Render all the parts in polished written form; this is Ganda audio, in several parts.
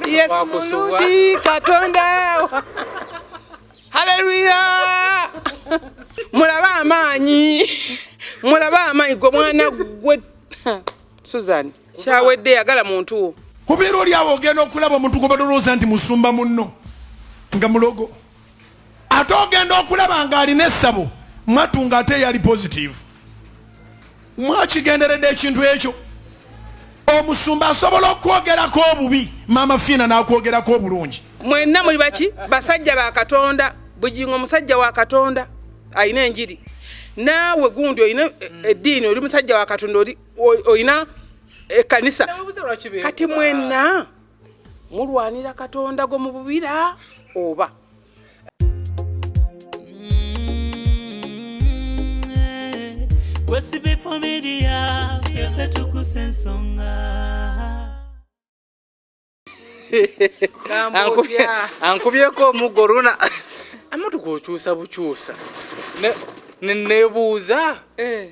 Yesu mulungi Katonda. Haleluya! Mulabe amaanyi, mulabe amaanyi gwe mwana gwe Susan kyawedde yagala muntu wo. Obeera oli awo ogenda okulaba omuntu gwe balowooza nti musumba munno nga mulogo, ate ogenda okulaba ng'alina essabo mwattu ng'ate yali positive. Mwakigenderedde ekintu ekyo? Omusumba asobola okukwogerako obubi, Maama Fiina n'akwogerako obulungi. Mwenna muli baki? Basajja ba Katonda. Bugingo musajja wa Katonda, alina enjiri. Naawe gundi olina eddiini, oli musajja wa Katonda, olina ekkanisa. Kati mwenna mulwanira Katonda gwe mububira oba? Ankubyeko omuggo luna emotoka okyusa bukyusa nebuuza eh.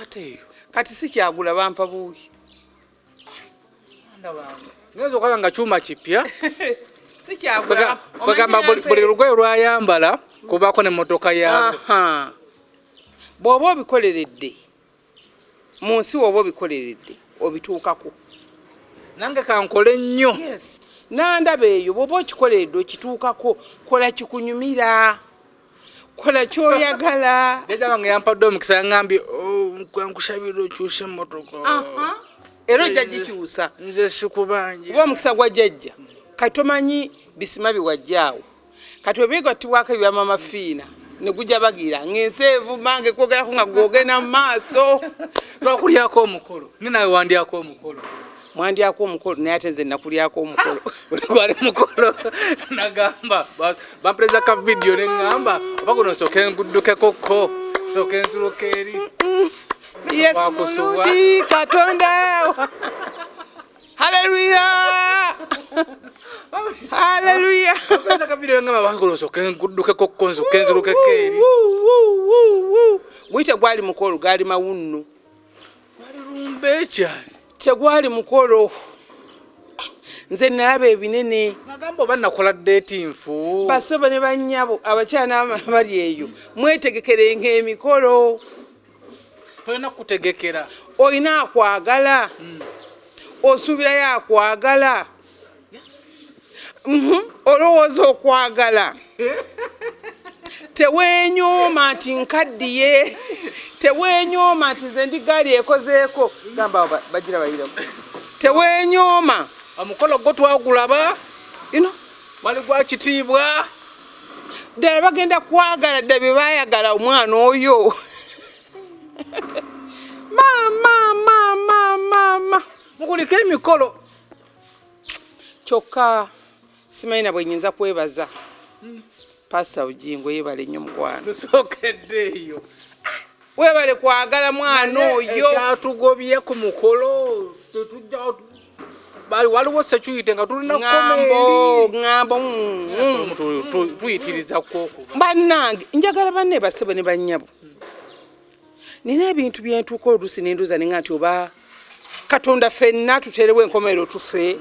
Ate eyo kati sikyagula bampa buuyi Ngenza okulaba nga kyuma kipya. Kwegamba buli lugoye lwayambala kubaako n'emmotoka yaabwe. Bw'oba obikoleredde mu nsi, woba obikoleredde obituukako. Nange kankole nnyo. Yes. Nandaba eyo bw'oba okikoleredde okituukako, kola kikunyumira, kola kyoyagala. Jjajja wange yampadde omukisa yangambye, oh, nkusabira okyuse emmotoka. Era ojja gikyusa. Nze sikubanja. Kuba omukisa gwa jjajja kati tomanyi bisima biwajjaawo. Kati webeegattibwako ebya Maama Fiina ne gujabagira ng'ensi evuma ng'ekwogerako nga gwogenda mu maaso. Twakulyako omukolo ne nawe wandyako omukolo. Mwandyako omukolo naye ate nze nakulyako omukolo. Gwali mukolo nagamba bampereza ka vidiyo ne ŋŋamba oba guno nsooke nguddukeko ko nsooke nzuluka eri. Yesu mulungi Katonda. Haleluya! Haleluya! Guli tegwali mukolo, gaali mawunnu. Tegwali mukolo. Nze nalaba ebinene. Nagamba oba nakola date nfu. Basebo ne bannyabo abakyala abali eyo mwetegekerenga emikolo. Tolina kutegekera. Olina akwagala. Osuubirayo akwagala. Olowooza okwagala. Teweenyooma nti nkaddiye. Teweenyooma nti nze ndi gaali ekozeeko. Gamba bagira bayirako. Teweenyooma. Omukolo gwo twagulaba. Ino wali gwa kitiibwa. Ddala bagenda kwagala dda bye baayagala omwana oyo. Maama, maama, maama. Mukulike emikolo. Kyokka simanyi na bwe nnyinza kwebaza. Pastor Bugingo yeebale nnyo mukwano. Tusookedde eyo. Weebale kwagala mwana oyo. Ekyatugobye ku mukolo tetujja waliwo security nga tulina ŋŋambo ŋŋambo tuyitiriza kwokuba. Bannange njagala banne basebo ne bannyabo. Nina ebintu bye ntuuka oluusi ne nduuza ne nga nti oba Katonda ffenna tuteerewo enkomerero tufe.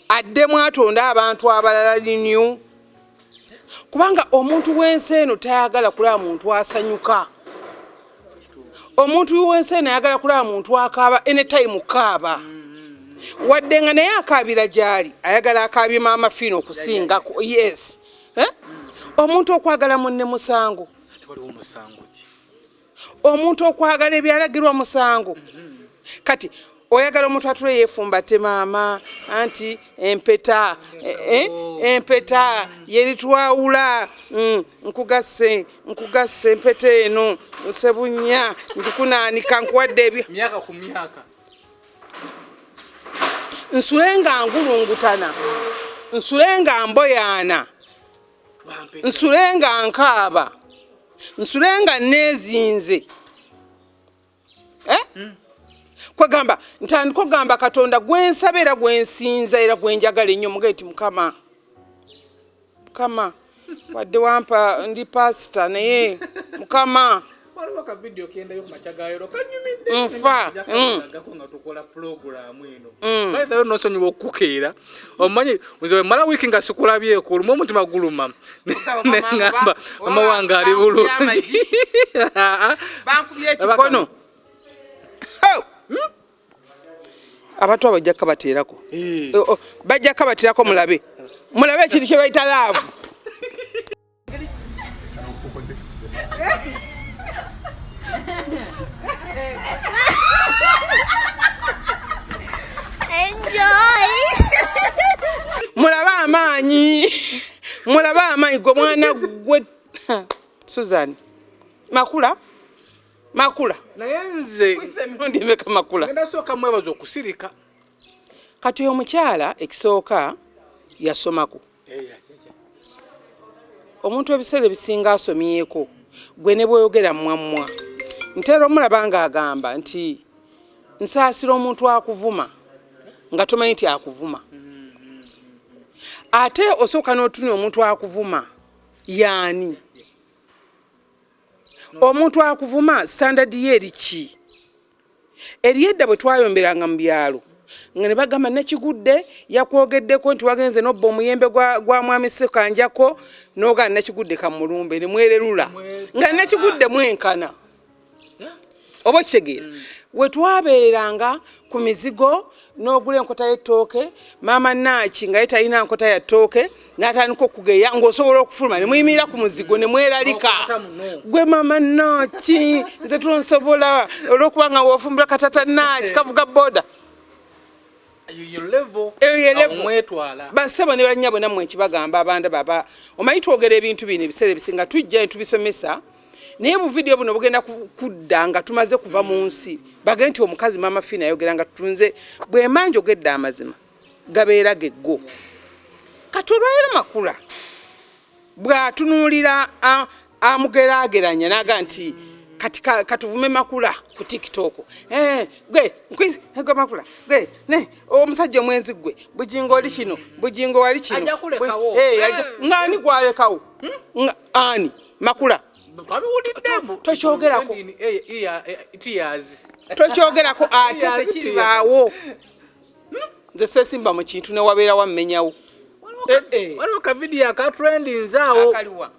Addemu atonde abantu abalala linyu. Kubanga omuntu w'ensi eno tayagala kulaba muntu asanyuka. Omuntu w'ensi eno ayagala kulaba muntu akaaba anytime kaaba. Wadde nga naye akaabira gy'ali, ayagala akaabye Maama Fiina okusingako. Yes. Eh? Omuntu okwagala munne musango. Omuntu okwagala ebyalagirwa musango. Kati oyagala omuntu atule yeefumbate maama anti empeta empeta yeritwawula nkugasse nkugasse empeta eno nsebunya ngikunaanika nkuwadde ebyo myaka ku myaka nsule nga ngulungutana nsule nga mboyaana nsule nga nkaaba nsule nga neezinze. Kwegamba ntandika okugamba Katonda gwensaba era gwensinza era gwenjagala ennyo mugaye nti Mukama Mukama wadde wampa ndi pasita naye Mukama. Waliwo ka video kendayo ku makya ga leero kanyumidde. Nfa. Gako nga tukola pulogulaamu eno. By the way, nosonyiwa okukukeera. Omanyi nze wemala wiiki nga sikulabyeko olumu omutima guluma. Neŋŋamba mama wange ali bulungi. Bankubye ekikono. Abantu abo bajja kukabateerako. Bajja kukabateerako mulabe. Mulabe ekintu kye bayita laavu. Enjoy! Mulabe amaanyi. Mulabe amaanyi gwe mwana gwe Susan. Makula. Makula. Naye nze Kwisa emirundi emeka Makula. Ngenda sooka mwebaza okusirika. Kati oyo omukyala ekisooka yasomako. Omuntu ebiseera ebisinga asomyeko gwe ne bw'oyogera mwammwa. Ntera omulaba ng'agamba nti nsaasira omuntu akuvuma nga tomanyi nti akuvuma. Ate osooka n'otunya omuntu akuvuma yaani? Omuntu akuvuma standard ye eri ki? Eri edda bwe twayomberanga mu byalo nga ne bagamba Nakigudde yakwogeddeko nti wagenze n'obba omuyembe gwa mwami Ssekanjako n'ogaana Nakigudde kamulumbe ne mwererula nga Nakigudde mwenkana. Oba okitegeera? We twabeeranga ku mizigo n'ogula enkota y'ettooke, maama Naaki nga ye talina nkota ya ttooke n'atandika okugeya ng'osobola okufuluma ne muyimirira ku muzigo ne mweralika. Gwe maama Naaki nze tonsobola olw'okuba nga w'ofumbira katata Naaki kavuga boda. Eyo level. Eyo level. Mwetwala. Bassebo ne bannyabo nammwe nkibagamba abanda baba. Omanyi twogera ebintu bino ebiseera ebisinga tujja ne tubisomesa. Naye bu video buno bugenda kudda nga tumaze kuva mu nsi. Bagende nti omukazi Maama Fina ayogera nga tutunze bwe mba njogedde amazima gabeera geggo. Kati olwaleero Makula bw'atunuulira amugeraageranya n'aga nti kati katuvume Makula ku TikTok. Gwe, nkwizi, gwe Makula, gwe, ne, omusajja omwenzi gwe, Bugingo oli kino, Bugingo wali kino. Ajja kulekawo. Ng'ani gwalekawo? Nga ani? Makula. Twabiwuliddemu. Tokyogerako. Tears. Tokyogerako ate Tears, tekiribaawo. Nze seesimba mu kintu ne wabeera wammenyawo. Waliwo ka video aka trending awo. Akaliwa.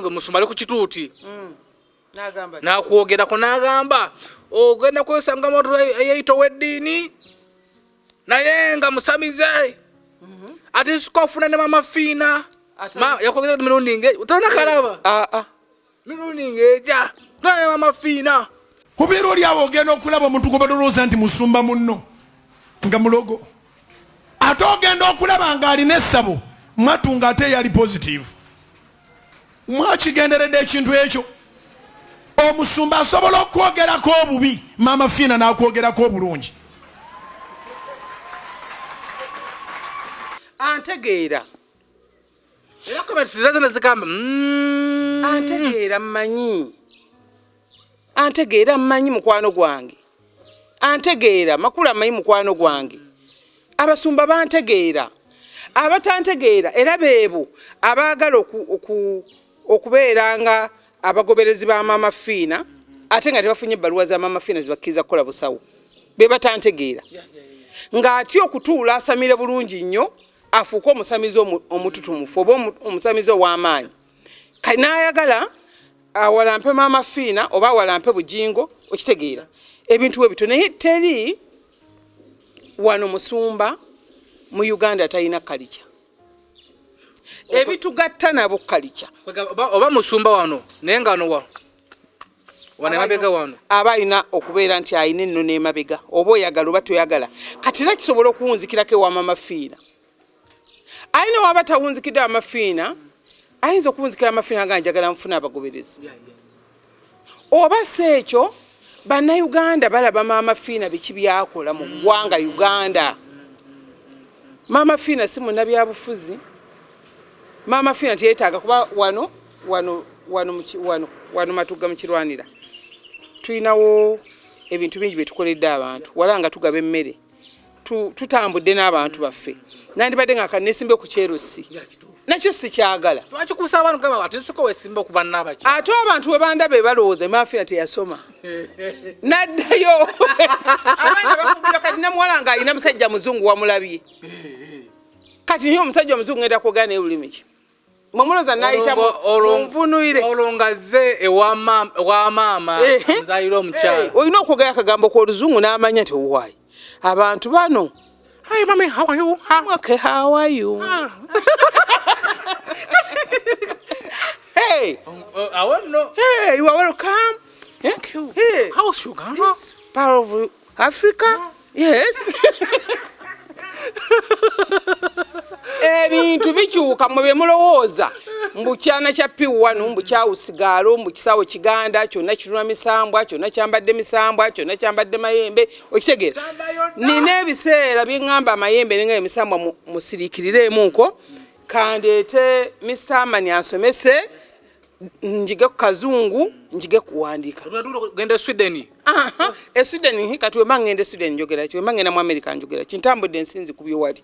Nga musumba ali ku kituuti. N'agamba ki? N'akwogerako n'agamba ogenda kwesanga moto eyeyitowa eddiini naye nga musamize. Ate sika ofuna ne Mama Fiina. Yakwogera mirundi nge tolina kalaba. Mirundi ng'eja naye Mama Fiina. Obeera oli awo ogenda okulaba omuntu gwe balowooza nti musumba munno nga mulogo. Ate ogenda okulaba ng'alina essabo mwattu ng'ate yali positive. Mwakigenderedde ekintu ekyo. Omusumba asobola okwogerako obubi, Maama Fiina n'akwogerako obulungi. Antegeera. Era comments zazo zigamba, Antegeera mmanyi. Antegeera mmanyi mukwano gwange. Antegeera Makula mmanyi mukwano gwange. Abasumba bantegeera. Abatantegeera era beebo abaagala okubeera nga abagoberezi ba Maama Fiina ate nga tebafunye ebbaluwa za Maama Fiina zibakkiriza kukola busawo. Be batantegeera. Ng'atya okutuula asamire bulungi nnyo afuuke omusamize omututumufu oba omusamize ow'amaanyi. Kati n'ayagala awalampe Maama Fiina oba awalampe Bugingo, okitegeera ebintu bwe bityo. Naye teri wano musumba mu Uganda talina kalica. Ebitugatta nabo kalica. Oba musumba wano naye nga wano wano emabega wano. Aba alina okubeera nti alina ennono emabega, oba oyagala oba toyagala. Kati era kisobola okuwunzikirako ewa Maama Fiina. Alina waba tawunzikidde Maama Fiina, ayinza okuwunzikira Maama Fiina nga njagala nfune abagoberezi. Oba si ekyo, Bannayuganda balaba Maama Fiina biki by'akola mu ggwanga Uganda. Maama Fiina si munnabyabufuzi. Maama Fiina teyeetaaga kuba wano, wano, wano mu ki-, wano, wano Matugga mu Kirwanira. Tulinawo ebintu bingi bye tukoledde abantu, wala nga tugaba emmere. Tutambudde n'abantu baffe. Nandibadde nga kanneesimbe ku kyerusi. Nakyo sikyagala. Lwaki kusa abantu gamba ati nsooka wesimba okuba n'abakyala? Ate abantu we bandaba balowooza Maama teyasoma. Naddayo. Abaana bafumbirwa kati namuwala ng'alina musajja muzungu wamulabye. Kati niye omusajja omuzungu ngenda kwogera naye lulimi ki? Mwe nayita munvunuyire. Olwo nga azze ewa maama omuzaalira omukyala. Olina okwogera akagambo k'oluzungu n'amanya nti owaayi. Abantu bano. Hi mommy, how are you? Okay, how are you? Hey. I want to know. Hey, you are welcome. Thank you. Hey. How's Uganda? This part of Africa? Yes. Ebintu bikyuka mwe bye mulowooza. Mbu kyana kya P1, mbu kyawusigaalo, mbu kisawo kiganda, kyonna kiruna misambwa, kyonna kyambadde misambwa, kyonna kyambadde mayembe. Okitegeera? Nina ebiseera bye ŋŋamba amayembe nenga emisambwa musiriikirireemu nko. Kandeete Mr. Amani ansomese, njige ku kazungu, njige kuwandiika. Genda Sweden. Aha, e Sweden kati wemba ngenda Sweden njogera ki? Wemba ngenda mu America njogera ki? Ntambudde ensinzi ku byewali.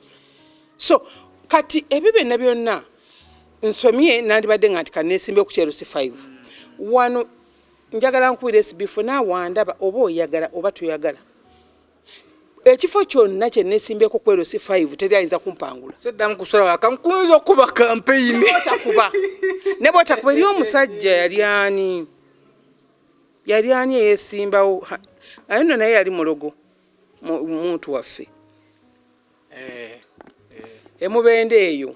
So kati ebyo byonna byonna nsomye nandibadde nga nti kanneesimbe ku kyero C5. Wano njagala nkuwira SB4 naawandaba oba oyagala oba toyagala. Ekifo kyonna kye neesimbyeko ku LC5 teri ayinza kumpangula. Seddamu kusula waka nkuyinza okuba campaign. Ne bw'otakuba eri omusajja yali ani? Yali ani eyeesimbawo? Aye nno naye yali mulogo muntu waffe. Emubende eyo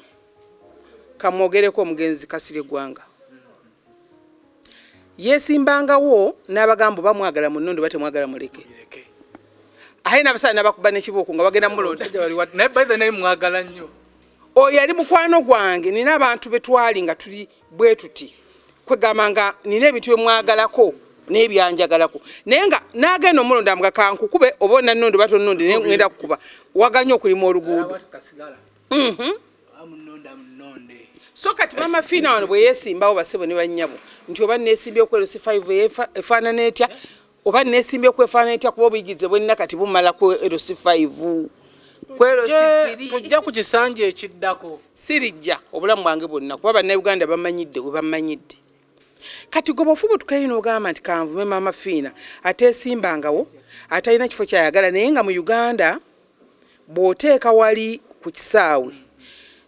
kamwogereko omugenzi Kasirye Ggwanga. Yeesimbangawo n'abagamba bamwagala munnondo batemwagala muleke. Aye n'abasajja n'abakuba n'ekibuuko nga bagenda mulonda. Naye by the name mwagala nnyo. Oyo yali mukwano gwange, nina abantu be twali nga tuli bwe tuti. Kwegamba nga nina ebintu bye mwagalako n'ebyanjagalako. Naye nga n'agenda omulonda nga kankukube oba onnannondo batonnonde naye ngenda kukuba. Waganye okulima oluguudo. So kati Maama Fiina wano bwe yeesimbawo basebo ne bannyabo nti oba neesimbye ku LC5 efaanana etya, oba neesimbye ku efaanana etya kuba obuyigirize bwe nnina kati bumala ku LC5. Ku LC3. Tujja ku kisanja ekiddako. Sirijja obulamu bwange bwonna kuba bannayuganda bamanyidde we bamanyidde. Kati gwe bw'ofuba otuukayo n'ogamba nti kanvume Maama Fiina ateesimbangawo, atalina kifo ky'ayagala naye nga mu Uganda bw'oteeka wali ku kisaawe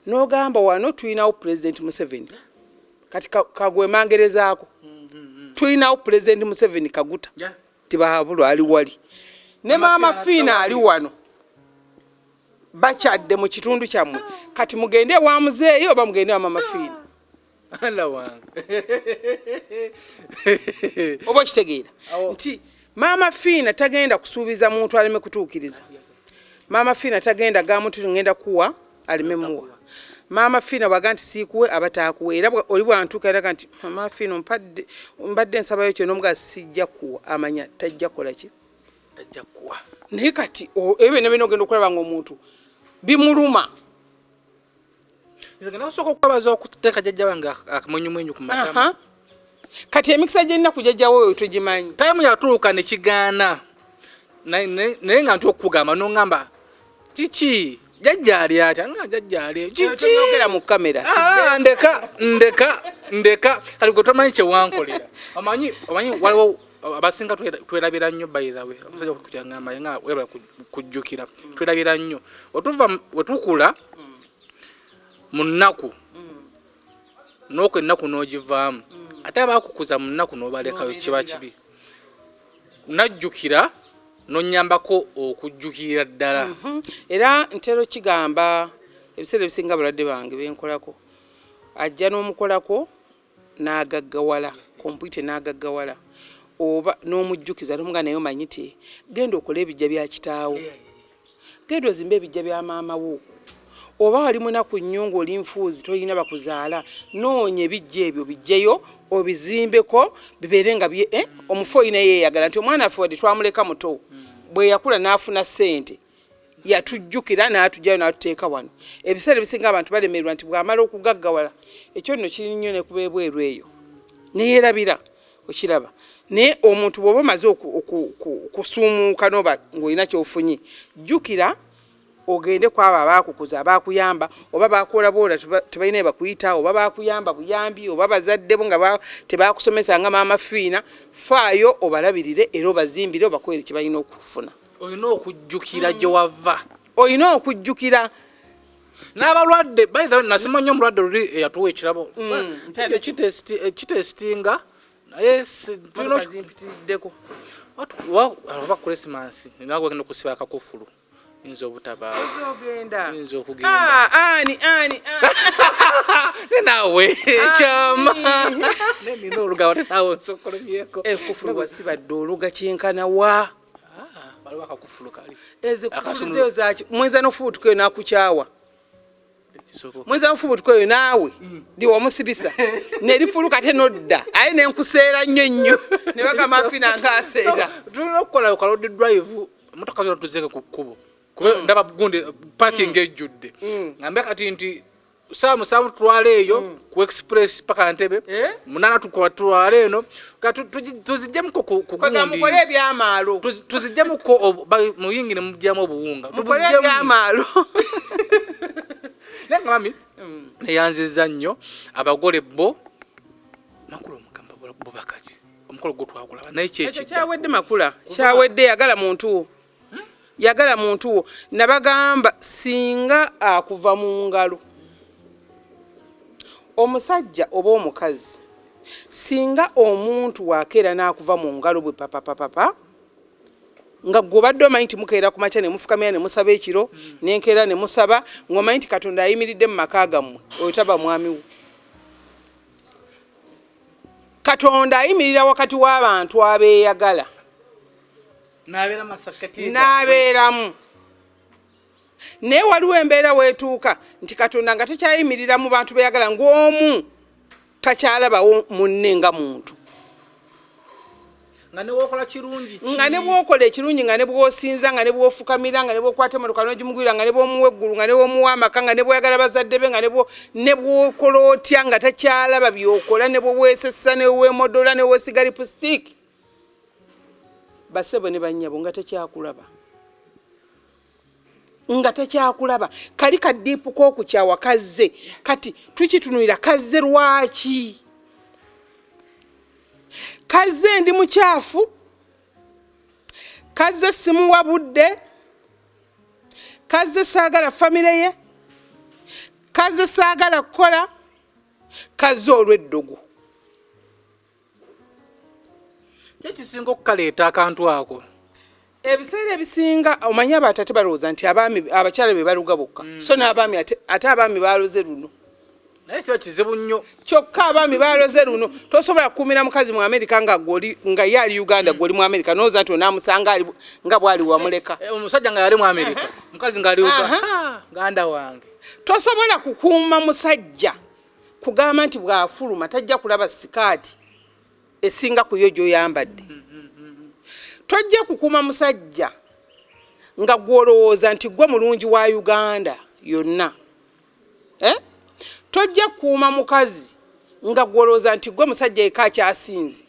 n'ogamba wano tulinawo Pulezidenti Museveni. Kati kagwemangerezaako. Tulinawo Pulezidenti Museveni Kaguta. Tibahabulwa ali wali. Ne Maama Fiina ali wano. Bakyadde mu kitundu kyammwe. Kati mugende ewa muzeeyi oba mugende ewa Maama Fiina. Oba okitegeera nti Maama Fiina tagenda kusuubiza muntu aleme kutuukiriza. Maama Fiina tagenda ga muntu ngenda kuwa aleme muwa. Maama Fiina bw'aga nti siikuwe aba taakuwe. Era oli bw'antuuka era nti Maama Fiina mbadde nsabayo kyo n'omuga sijja kuwa amanya tajja kukola ki? Tajja kuwa. Naye kati ebyo byonna byonna ogenda okulaba ng'omuntu bimuluma. Nze ngenda kusooka okwebaza okuteeka jjajja wange akamwenyumwenyu ku matama. Kati emikisa gye nnina ku jjajja we oyo togimanyi. Tayimu yatuuka ne kigaana. Naye nga ntya okukugamba n'oŋŋamba kiki? Jjajja ali atya? Nga jjajja ali kiki? Toyogera mu kamera. Ndeka. Kati gwe tomanyi kye wankolera. Omanyi waliwo abasinga twerabira nnyo by the way. Omusajja okukyangamba nga webala kujjukira. Twerabira nnyo. Wetukula mu nnaku n'okwo ennaku n'ogivaamu. Ate abaakukuza mu nnaku n'obalekayo kiba kibi. Najjukira n'onnyambako okujjukirira ddala. Era ntera kigamba ebiseera ebisinga balwadde bange benkolako. Ajja n'omukolako n'agaggawala, kompyuta n'agaggawala. Oba n'omujjukiza n'omugaa naye omanyi nti genda okole ebijja bya kitaawo. Genda ozimbe ebijja bya maama wo. Oba wali munaku nnyo ng'oli nfuuzi tolina bakuzaala, noonya ebijja ebyo bijjeyo obizimbeko bibeere nga omufu olina yeeyagala nti omwana affe wadde twamuleka muto bwe yakula n'afuna ssente yatujjukira n'atujjayo n'atuteeka wano. Ebiseera ebisinga abantu balemererwa nti bw'amala okugaggawala ekyo nno kiri nnyo ne kuba ebweru eyo neyeerabira okiraba. Naye omuntu bw'oba omaze okusuumuuka n'oba ng'olina ky'ofunye jjukira Ogende kwabo abakukuza, abakuyamba, oba bakuwola bwola, tebalina bakuyita, oba bakuyamba buyambi, oba bazadde bo nga tebakusomesa nga Maama Fiina. Faayo obalabirire era obazimbire, obakwere kye balina okufuna. Olina okujjukira gye wava. Olina okujjukira. N'abalwadde, by the way, nasima nnyo omulwadde luli eyatuwa ekirabo. Kitesitinga naye tulina zimpitiriddeko. Oba Christmas nawe ogenda okusiba akakufulu, yinza obutabaawo. Ogenda. Yinza okugenda. Ah, ani ani ani? Ne naawe ekyama nina olugabo, ate naawe nsokolomyeko. Ekufulu wasibadde oluga kyenkana wa? Waliwo akakufulu kali. Ezo kufulu zeyo zaki? Muyinza nofubutuka eyo nakukyawa. Tekisoboka. Muyinza nofubutuka eyo naawe ndi wamusibisa nerifuluka ate nodda, aye nenkuseera nnyo nnyo ne bagamba Afina nkaaseera. Tulina okukola ka road drive, emotoka zona tuzeke ku kkubo, kuba ndaba gundi parking ejjudde. Ngambe kati nti saa 7 tutwale eyo ku express paka Ntebe. Eh? 8 tukola tutwale eno. Kati tuzijjemuko ku Kwega gundi. mukole ebyamaalo. Tuzijjemuko muyingine mugyamu obuwunga. Mukole Tubuggyemu. ebyamaalo. Naye nga mami, neyanziza nnyo abagole bo makulu omugamba bubakaki omukolo gwo twakulaba naye Ekyo kyekidda. kyawedde, makula kyawedde. Yagala muntu wo, yagala muntu wo. Nabagamba singa akuva mu ngalo omusajja oba omukazi, singa omuntu wakeera n'akuva mu ngalo bwe papapapapa, nga gwe obadde omanyi nti mukeera ku makya ne mufukamira ne musaba ekiro, nenkeera ne musaba, ng'omanyi nti Katonda ayimiridde mu maka gammwe, oyo taba mwami wo. Katonda ayimirira wakati w'abantu abeeyagala. Nabeera masakati. N'abeeramu, naye waliwo embeera weetuuka nti Katonda nga tekyayimirira mu bantu beyagala, ng'omu takyalabawo munne nga muntu. Nga ne wokola kirungi ki? Nga ne bwokola ekirungi, nga ne bwosinza, nga ne bwofukamira, nga ne bwokwata emotoka n'ogimugwira, nga ne bwomuwa eggulu, nga ne bwomuwa amaka, nga ne bwoyagala bazadde be, nga ne bwokola otya, nga takyalaba byokola, ne bweweesesa, ne weemodola, ne weesiga lipstick, basebo ne bannyabo, nga takyakulaba, nga takyakulaba. Kali kadiipu k'okukyawa kazze. Kati tukitunulira, kazze lwaki? Kazze ndi mukyafu, kazze simuwa budde, kazze saagala famire ye, kazze saagala kukola, kazze olw'eddogo. Kyekisinga okukaleeta akantu ako. Ebiseera ebisinga omanyi abantu ate balowooza nti abaami, abakyala be baluga bokka, so n'abaami ate abaami baloze luno. Naye kiba kizibu nnyo. Kyokka abaami baloze luno. Tosobola kukuumira mukazi mu Amerika nga gwoli, nga ye ali Uganda, gwoli mu Amerika, nowooza nti onaamusanga ali nga bwali wamuleka. Eh, omusajja nga yali mu Amerika, mukazi nga ali Uganda. Ah, ganda wange. Tosobola kukuuma musajja kugamba nti bw'afuluma tajja kulaba sikaati esinga ku yo gy'oyambadde. Tojja kukuuma musajja nga gw'olowooza nti gwe mulungi wa Uganda yonna, eh? Tojja kukuuma mukazi nga gw'olowooza nti gwe musajja eka akyasinze,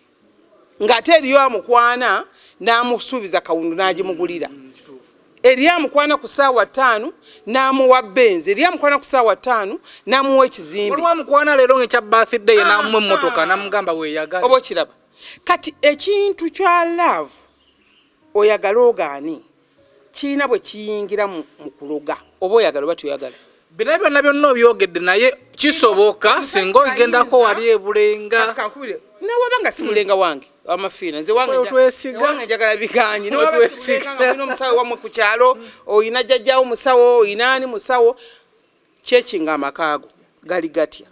ng'ate eriyo amukwana n'amusuubiza kawundu n'agimugulira, eriyo amukwana ku ssaawa 5 n'amuwa Benz, eriyo amukwana ku ssaawa 5 n'amuwa ekizimbe. Waliwo amukwana leero nga ekya birthday ye namuwa emmotoka, namugamba weeyagale. Oba okiraba kati ekintu kya love, oyagala ogaani, kirina bwe kiyingira mu kuloga, oba oyagala oba toyagala. Bino byonna byonna obyogedde, naye kisoboka singa ogendako wali ebulenga. Kati kankubire, nawaba nga si mulenga wange amafiina, nze wange Otwesiga. Wange njagala biganyi. Newaba si Otwesiga. mulenga, nga olina omusawo wamwe ku kyalo, oyina jjajjawo musawo, oyina ani musawo, kyekinga amakaago gali gatya?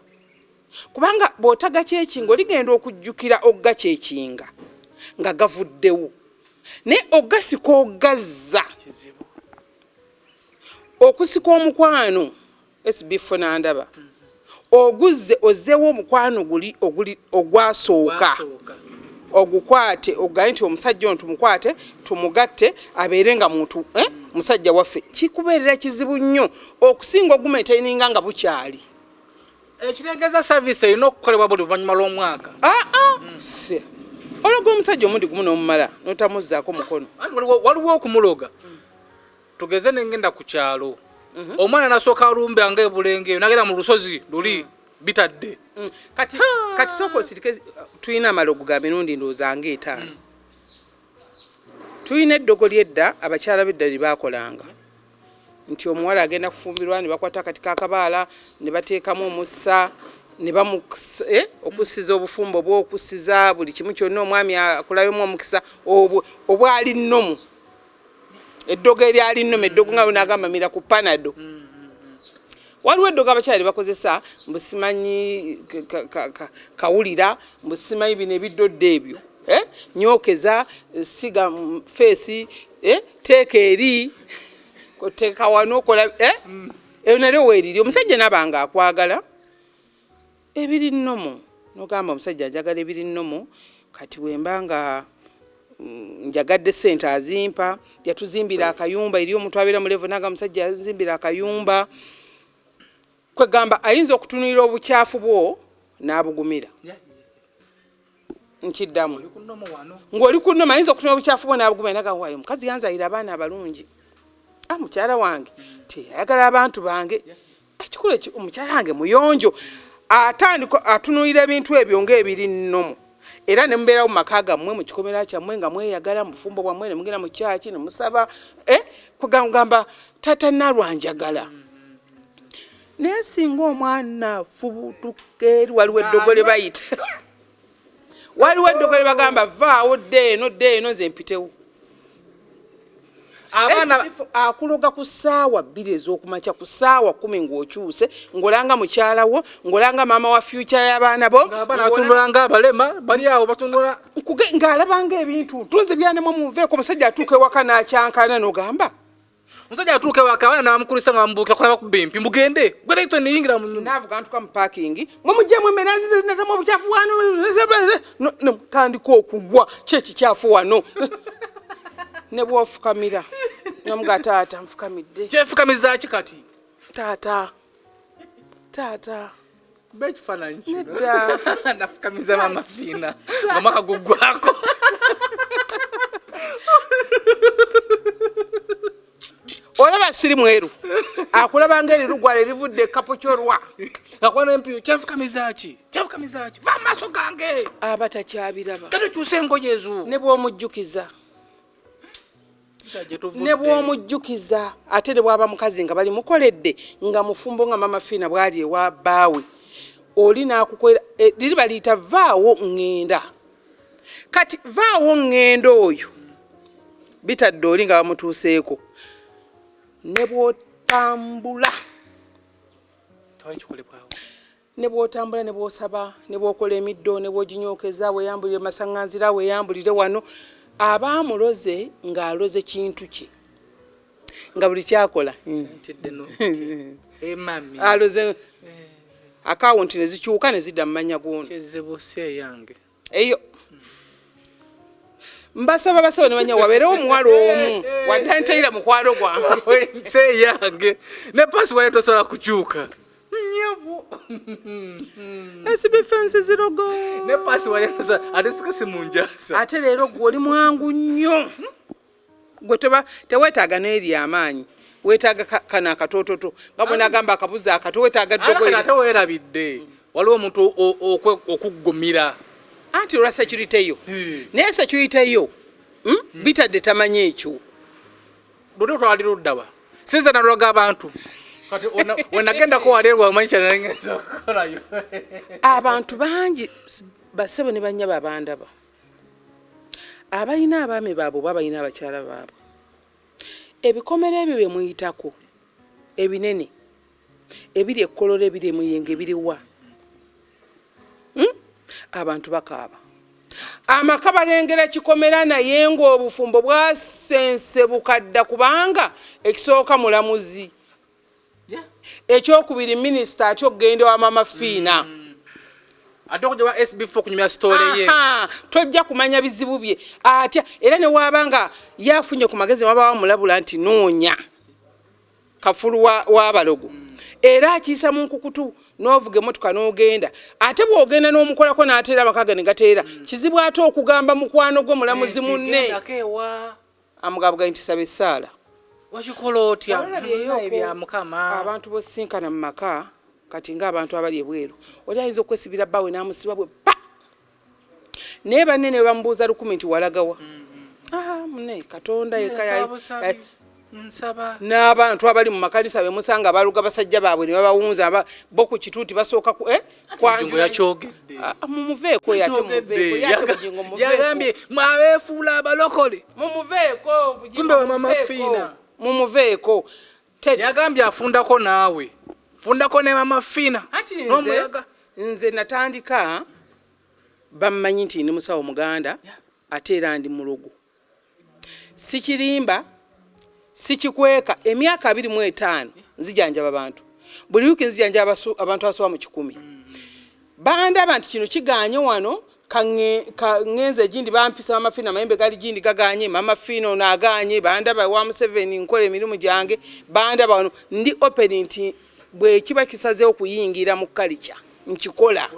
Kubanga bw'otaga kyekinga, oligenda okujjukira ogga kyekinga nga gavuddewo, naye ogasika ogazza. Kizibu. Okusika omukwano sb nandaba oguzze, ozzeewo omukwano guli oguli ogwasooka. Gwasooka. Ogukwate, ogaye nti omusajja ono tumukwate, tumugatte, abeere nga muntu, eh? Musajja waffe, kikubeerera kizibu nnyo okusinga ogumaintaininga nga bukyali. Ekitegeeza service erina okukolebwa buli luvannyuma lw'omwaka. Aa, si ologa omusajja omundi gumu n'omumala notamuzzaako mukono. Anti waliwo okumuloga. Tugeze nengenda ku kyalo, omwana nasooka alumbe nga ebulenge eyo, nagenda mu lusozi luli bitadde. Kati sooka osirike. Tulina amalogo ga mirundi ndowooza nga 5. Tulina eddogo lyedda, abakyala b'edda lye baakolanga nti omuwala agenda kufumbirwa, ne bakwata akati kakabaala ne bateekamu omusa ne okussiza obufumbo bwe, okussiza buli kimu kyonna, omwami akulabemu omukisa obwo obwali nnomu, eddogo eryali nnomu, eddogo nga bwenagamba mira ku Panado. Waliwo eddogo abakyala lye bakozesa mbu simanyi kawulira, mbu simanyi bino ebiddodde ebyo, eh? Nyokeza, siga feesi, eh? Teeka eri, teeka wano, kola, eh? Eyo nalyo weeriri. Omusajja naba nga akwagala ebiri nnomu, nogamba omusajja njagala ebiri nnomu. Kati bwemba nga njagadde sente azimpa, yatuzimbira akayumba. Eri omuntu abeera mu level naga omusajja yazimbira akayumba, kwegamba ayinza okutunulira obukyafu bwo n'abugumira. Nkiddamu, ng'oli ku nnoma, ayinza okutunula obukyafu bwo n'abugumira, naga waayo omukazi yanzalira abaana abalungi, ah, mukyala wange teyayagala abantu bange, ekikulu omukyala wange muyonjo. Atandika atunulira ebintu ebyo ng'ebiri nnomu, era ne mubeerawo mu maka gammwe, mu kikomera kyammwe, nga mweyagala mu bufumbo bwammwe, ne mugenda mu kyaki ne musaba, eh, kugamba taata nalwanjagala. Naye singa omwana afubutuka eri, waliwo eddogo lye bayita, waliwo eddogo lye bagamba vaawo, dda eno, dda eno, nze mpitewo. Abaana akuloga ku ssaawa 2 ez'okumakya, ku ssaawa 10 ng'okyuse, ng'olanga mukyala wo, ng'olanga maama wa future y'abaana bo. Abaana batundula nga abalema bali awo batundula. Ng'alabanga ebintu ntunze byanemwe munveeko. Omusajja atuuka ewaka n'akyankana, n'ogamba Omusajja atuuka ewaka, abaana nabamukulisa nga bamubuukira kulaba kuba empi, mugende gwereito neyingira mu nyumba. Naavuga ntuka mu parking, mwe mujjemu emmere nzize natamu obukyafu wano. Nemutandika okugwa ki ekikyafu wano, ne bwofukamira namuga taata nfukamidde. Kyefukamiza ki kati? Taata, taata. Kuba ekifaananyi kino. Nedda. Nafukamiza maama Fiina ng'omwaka guggwako. Olaba siri mweru, akulaba nga erirugwala erivudde ekapo kyolwa. Akwana empiyo, kyefukamiza ki, kyefukamiza ki, va mu maaso gange. Aba takyabiraba. Kati okyusa engoye ezo. Ne bw'omujjukiza, ne bw'omujjukiza, ate ne bw'aba mukazi nga bali mukoledde, nga mufumbo, nga mama Fiina bw'ali ewa bbaawe, oli n'akukolera liri baliyita vaawo ŋŋenda. Kati vaawo ŋŋenda oyo bitadde oli nga bamutuuseeko, ne bw'otambula, Tewali kikolebwawo. Ne bw'otambula, ne bw'osaba, ne bw'okola emiddo, ne bw'oginyookeza, weeyambulire masaŋŋanzira, weeyambulire wano, aba amuloze ng'aloze kintu kye, nga buli kyakola Ntidde no emami. Aloze akawunti ne zikyuka ne zidda mu mannya g'ono. Kizibu si eyange. Eyo mbasaba, basaba ne banya wabeerewo omuwala omu wadde ntayira mukwano gwange. Si eyange, ne password tosobola kukyuka nyabo. Esibi fensi zirogo. Ne password tosobola, ate sika si munjasa. Ate leero gwe oli mwangu nnyo, gwe teba teweetaaga n'eri amaanyi, weetaaga kano akatoototo nga bwe nagamba akabuzi akato, weetaaga ddogo. Ate weerabidde waliwo omuntu okuggumira. Anti olwa security yo. Naye security yo, Bitadde tamanyi ekyo. Luli twali luddawa sinza nalwaga abantu, kati wenagendako waleerwa omanyi kyanengenza okukolayo. Abantu bangi, basebo ne bannyabo abandaba, abalina abaami baabwe oba abalina abakyala baabwe, ebikomera ebyo bye muyitako ebinene ebiri ekkololo, ebiri emuyenge, ebiriwa, Abantu bakaaba, amaka balengera kikomera, naye ng'obufumbo bwasensebuka dda, kubanga ekisooka mulamuzi, ekyokubiri minisita atya okugenda wa mama Fiina. Ate okujja wa SB4 kunyumya story ye. Aha, tojja kumanya bizibu bye atya, era ne waaba nga yafunye ku magezi, waba wamulabula nti noonya kafulu w'abalogo, era akiyisa mu nkukutu n'ovuga emmotoka n'ogenda. Ate bw'ogenda n'omukolako n'ateera amaka ge ne gateera, kizibu ate okugamba mukwano gwe mulamuzi munne Gendako ewa amugabuga nti saba essaala. Wakikola otya? Olabyeyo Ebya Mukama. Abantu bosinkana mu maka kati ng'abantu abali ebweru, oli ayinza okwesibira bbaawe n'amusiba bwe pa, naye banne ne bamubuuza 1000 nti walagawa? Ah, mune Katonda yekka Nsaba busabi. Nsaba. N'abantu abali mu makanisa be musanga baluga basajja baabwe ne babawunza bo ku kituuti basooka ku Bugingo kwanjula. Yakyogedde. Ah, mumuveeko ye ate, mumuveeko ye ate, Bugingo mumuveeko. Yagambye mwabeefuula abalokole. Mumuveeko Bugingo, Kumbe wa Mama mumuveeko. Fiina. Mumuveeko. Yagambye afundako naawe, fundako ne Mama Fiina. Anti nze, N'omulaga. nze natandika bammanyi nti ndi musawo muganda ate era ndi mulogo. Sikirimba, sikikweka, emyaka 25 nzijanjaba bantu, buli wiiki nzijanjaba abantu abasoba mu 100. Bandaba nti kino kiganye wano, kaŋŋenze egindi bampisa Mama Fiina, amayembe gali gindi gaganye, Mama Fiina ono aganye. Bandaba wa Museveni, nkola emirimu gyange, bandaba wano ndi open nti bwe kiba kisazeewo okuyingira mu kalica nkikola.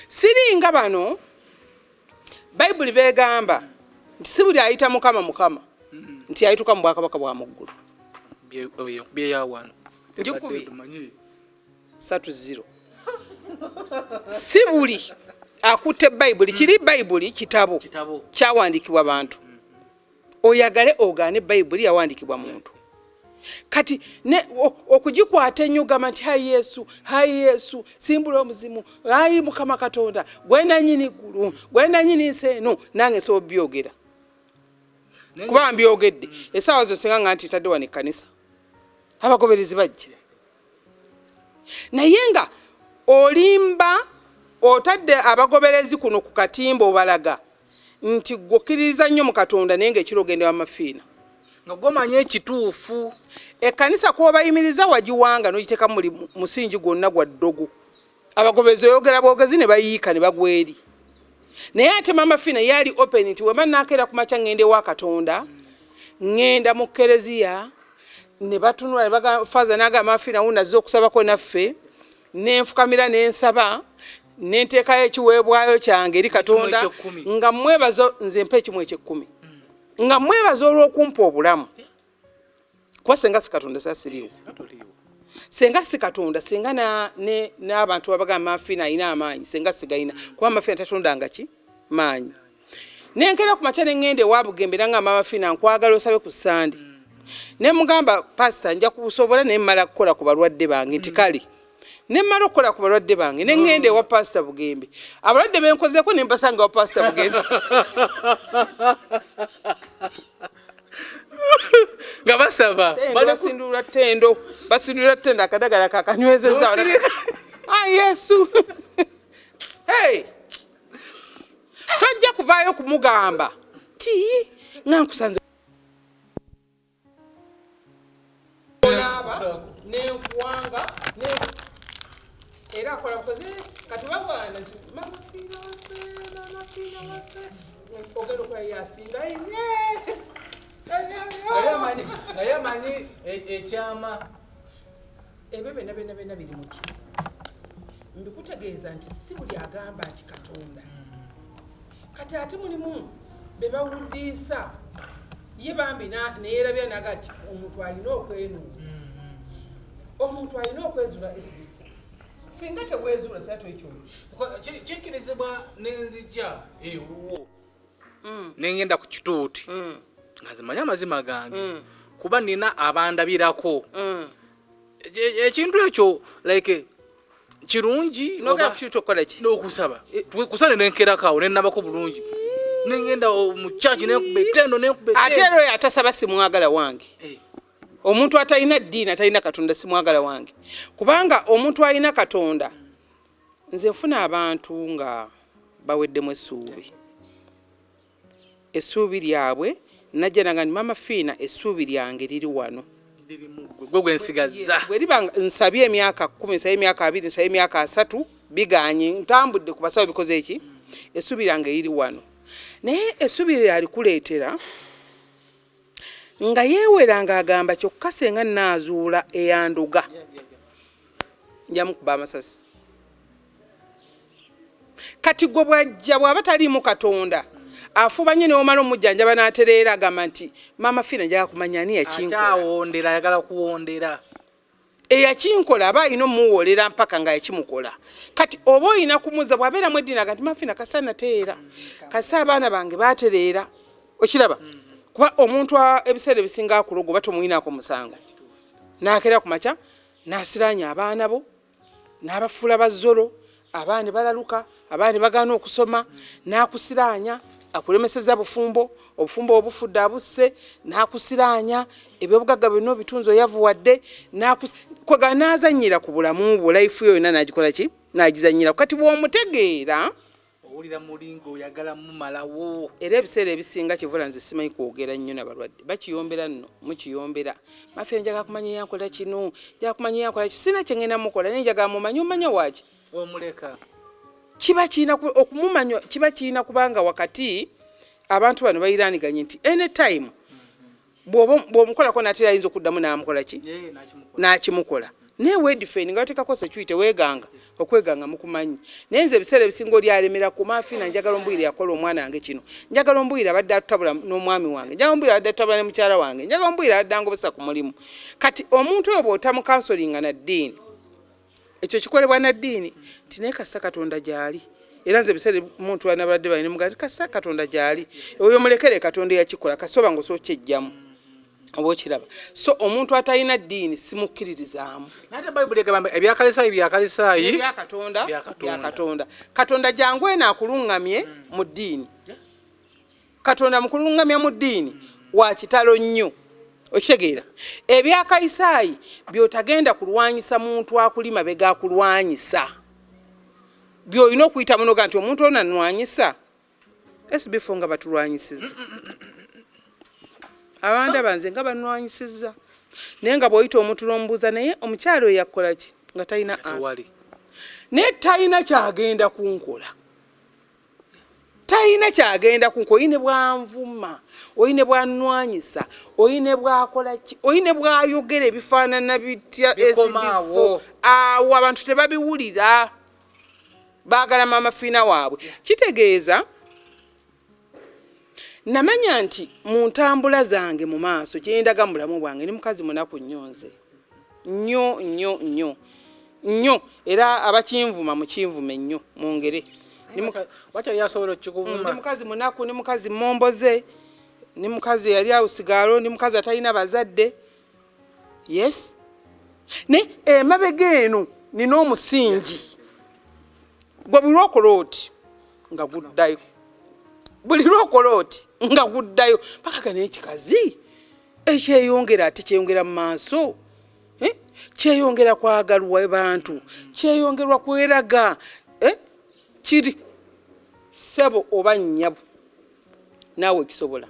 Siringa bano Bayibuli begamba nti si buli ayita Mukama Mukama nti ayituka mu bwakabaka bwa muggulu. Byeyawano. Njikubye. 3-0. Si buli akutte Bayibuli kiri Bayibuli kitabo Kitabo. kyawandiikibwa bantu. Oyagale ogaane, Bayibuli yawandiikibwa muntu. Kati okugikwata ennyo gamba nti hayi Yesu, hayi Yesu, simbula omuzimu, hayi Mukama Katonda gwe nanyini ggulu, gwe nanyini nsi eno, nange nsobola obyogera kuba mbyogedde. Essaawa zo singa nga nti tadde wano ekkanisa, abagoberezi bajja, naye nga olimba otadde abagoberezi kuno ku katimba, obalaga nti gwokkiririza nnyo mu Katonda, naye ngaekiro ogenda wa Mafiina. Nga gwomanyi ekituufu. Ekkanisa kwobayimiriza wagiwanga n'ogiteekamu buli musingi gwonna gwa ddogo. Abagoberezi oyogera bwogezi ne bayiika ne bagwa eri. Naye ate Mama Fiina yali open nti wema nakeera ku makya ŋŋenda ewa Katonda, ŋŋenda mu kereziya ne batunula ne bagamba Faaza, n'agamba Mama Fiina wuno azze okusabako naffe, nenfukamira nensaba nenteekayo ekiweebwayo kyange eri Katonda. Ekyekkumi. Nga mwebaza, nze mpa ekimu ekyekumi, nga mwebaza olw'okumpa obulamu, kuba senga si Katonda sasiriiwo, senga si Katonda, senga n'abantu abagamba Mafiina alina amaanyi, senga sigayina, kuba Mafiina tatondanga ki maanyi. Nenkera ku makya neŋŋenda ewa Bugembe nanga Mama Fiina nkwagala osabe ku Sande. Ne mugamba, pasita, nja kusobola naye mmala kukola ku balwadde bange. Nti kale, ne mmala okukola ku balwadde bange ne ŋŋenda ewa Pasita Bugembe, abalwadde benkozeeko ne mbasanga ewa Pasita Bugembe. Nga basaba. Basindulula ttendo, basindulula ttendo, akadagala kakanywezezza. Ah, Yesu! Hey! Tojja kuvaayo kumugamba ti nga nkusanze onaaba nenkuwanga era akola bukozi. Kati bagwana nti Mama Fiina waffe, Mama Fiina waffe, ogenda okola yasinga. Naye amanyi ekyama. Ebyo byonna byonna byonna biri muki mbikutegeeza nti si buli agamba nti Katonda. Kati ate mulimu be bawudiisa ye bambi neyerabira naga nti omuntu alina okwenuuna, omuntu alina okwezuula esibifu. Singa tewezuula sira twekyoyo. Kikkirizibwa nenzijja ewuwo nengenda ku kituuti nga nzimanyi amazima gange, kuba nina abandabirako. Ekintu ekyo like kirungi. Nogera ku kintu okukola ki? N'okusaba kusale nenkerako awo nenabako bulungi nengenda mu church nenkuba etendo, nenkuba. Ate era oyo atasaba simwagala wange. Omuntu atalina ddiini, atalina Katonda, simwagala wange, kubanga omuntu alina Katonda, nze nfuna abantu nga baweddemu essuubi, essuubi lyabwe najja nanga nti Mama Fiina, essuubi lyange liri wano. Gwe gwensigazza. Bwe liba nga nsabye emyaka 10, nsabye emyaka 20, nsabye emyaka 30, biganye, ntambudde ku basawo, bikoze eki, essuubi lyange liri wano. Naye essuubi lye alikuleetera nga yeewera ng'agamba kyokka senga naazuula eyanduga njamukuba amasasi. Kati gwe bwajja bw'aba taliimu Katonda. Afuba nnyo newomala omujjanjaba n'atereera, agamba nti Maama Fiina njagala kumanya ani yakinkola. Akyawondera, ayagala kuwondera. Eyakinkola aba alina omuwoolera mpaka nga yakimukola. Kati oba olina kumuza bw'abeeramu eddiini, aga nti Maama Fiina kasa nateera, kasa abaana bange baatereera. Okiraba, kuba omuntu ebiseera ebisinga akuloga oba tomuyinaako musango, n'akeera ku makya n'asiraanya abaana bo n'abafuula bazzolo, abaana ne balaluka, abaana ne bagaana okusoma, n'akusiraanya akulemeseza bufumbo, obufumbo obufudde abusse, n'akusiraanya ebyobugagga byonna obitunzi oyavuwadde, kwega n'azannyira ku bulamu bwo, life yo yonna n'agikola ki, n'agizannyira. Kati bw'omutegeera owulira mulinga oyagala mumalawo. Era ebiseera ebisinga kivula nze simanyi kwogera nnyo nabalwadde, bakiyombera nno mukiyombera. Mafe njagala kumanya yankola kino, njagala kumanya yankola kino, sirina kyengenda mukola, naye njagala mumanye. Omanya waaki? Omuleka. Kiba kiina okumumanya, kiba kiina kubanga wakati abantu bano bayiraniganye nti anytime bw'omukolako natera ayinza okuddamu n'amukola ki, n'akimukola. Naye weedefend nga bateekako security, weeganga okweganga mukumanyi. Naye nze ebiseera ebisinga oli alemera ku Maafina, njagala ombuyire yakola omwana wange kino, njagala ombuyire abadde atutabula n'omwami wange, njagala ombuyire abadde atutabula ne mukyala wange, njagala ombuyire abadde angobosa ku mulimu. Kati omuntu oyo bw'otamucounselinga na ddiini, ekyo kikolebwa na ddiini nti naye kasita Katonda gy'ali. Era nze ebiseera muntu anabadde balina mugaa nti kasita Katonda gy'ali, oyo mulekere Katonda eyakikola, kasita oba nga osobola okyejjamu oba okiraba. So omuntu atalina ddiini simukkiririzaamu. Naye ate Bayibuli egamba ebyakalisaayi byakalisaayi. Ebyakatonda Bya Katonda. Byakatonda. Katonda jangu eno akuluŋŋamye mu ddiini. Katonda mukuluŋŋamya mu ddiini wa kitalo nnyo, okitegeera? Ebyakayisaayi byotagenda kulwanyisa muntu akuli mabega akulwanyisa, byolina okuyita munoga nti omuntu ono anwanyisa sb4 nga batulwanyisiza abanda banze nga banwanyisiza. Naye nga bw'oyita omuntu n'omubuuza, naye omukyalo oyo yakukola ki, nga talina answer. Tewali. Naye talina kyagenda kunkola, talina kyagenda kunkola. Oyine bwanvuma, oyine bwanwanyisa, oyine bwakola ki, oyine bwayogera ebifaanana bitya. Bikomaawo. SB4 awo abantu tebabiwulira, baagala Maama Fiina waabwe. Kitegeeza namanya nti mu ntambula zange mu maaso kyendaga mu bulamu bwange ni mukazi munaku nnyo, nze nnyo nnyo nnyo nnyo. Era abakinvuma mukinvume nnyo mwongere. Wakyali asobola Ndi okukikuvuma. mukazi munaku, ndi mukazi momboze, ndi mukazi eyali awusigaalo, ndi mukazi atalina bazadde. Yes, ne emabega eno nina omusingi gwe buli lwokola oti nga guddayo, buli lwokola oti nga guddayo paka gano. Ekikazi ekyeyongera ate kyeyongera mu maaso, eh? Kyeyongera kwagalwa bantu, kyeyongerwa kweraga, eh? Kiri ssebo oba nnyabo, naawe okisobola.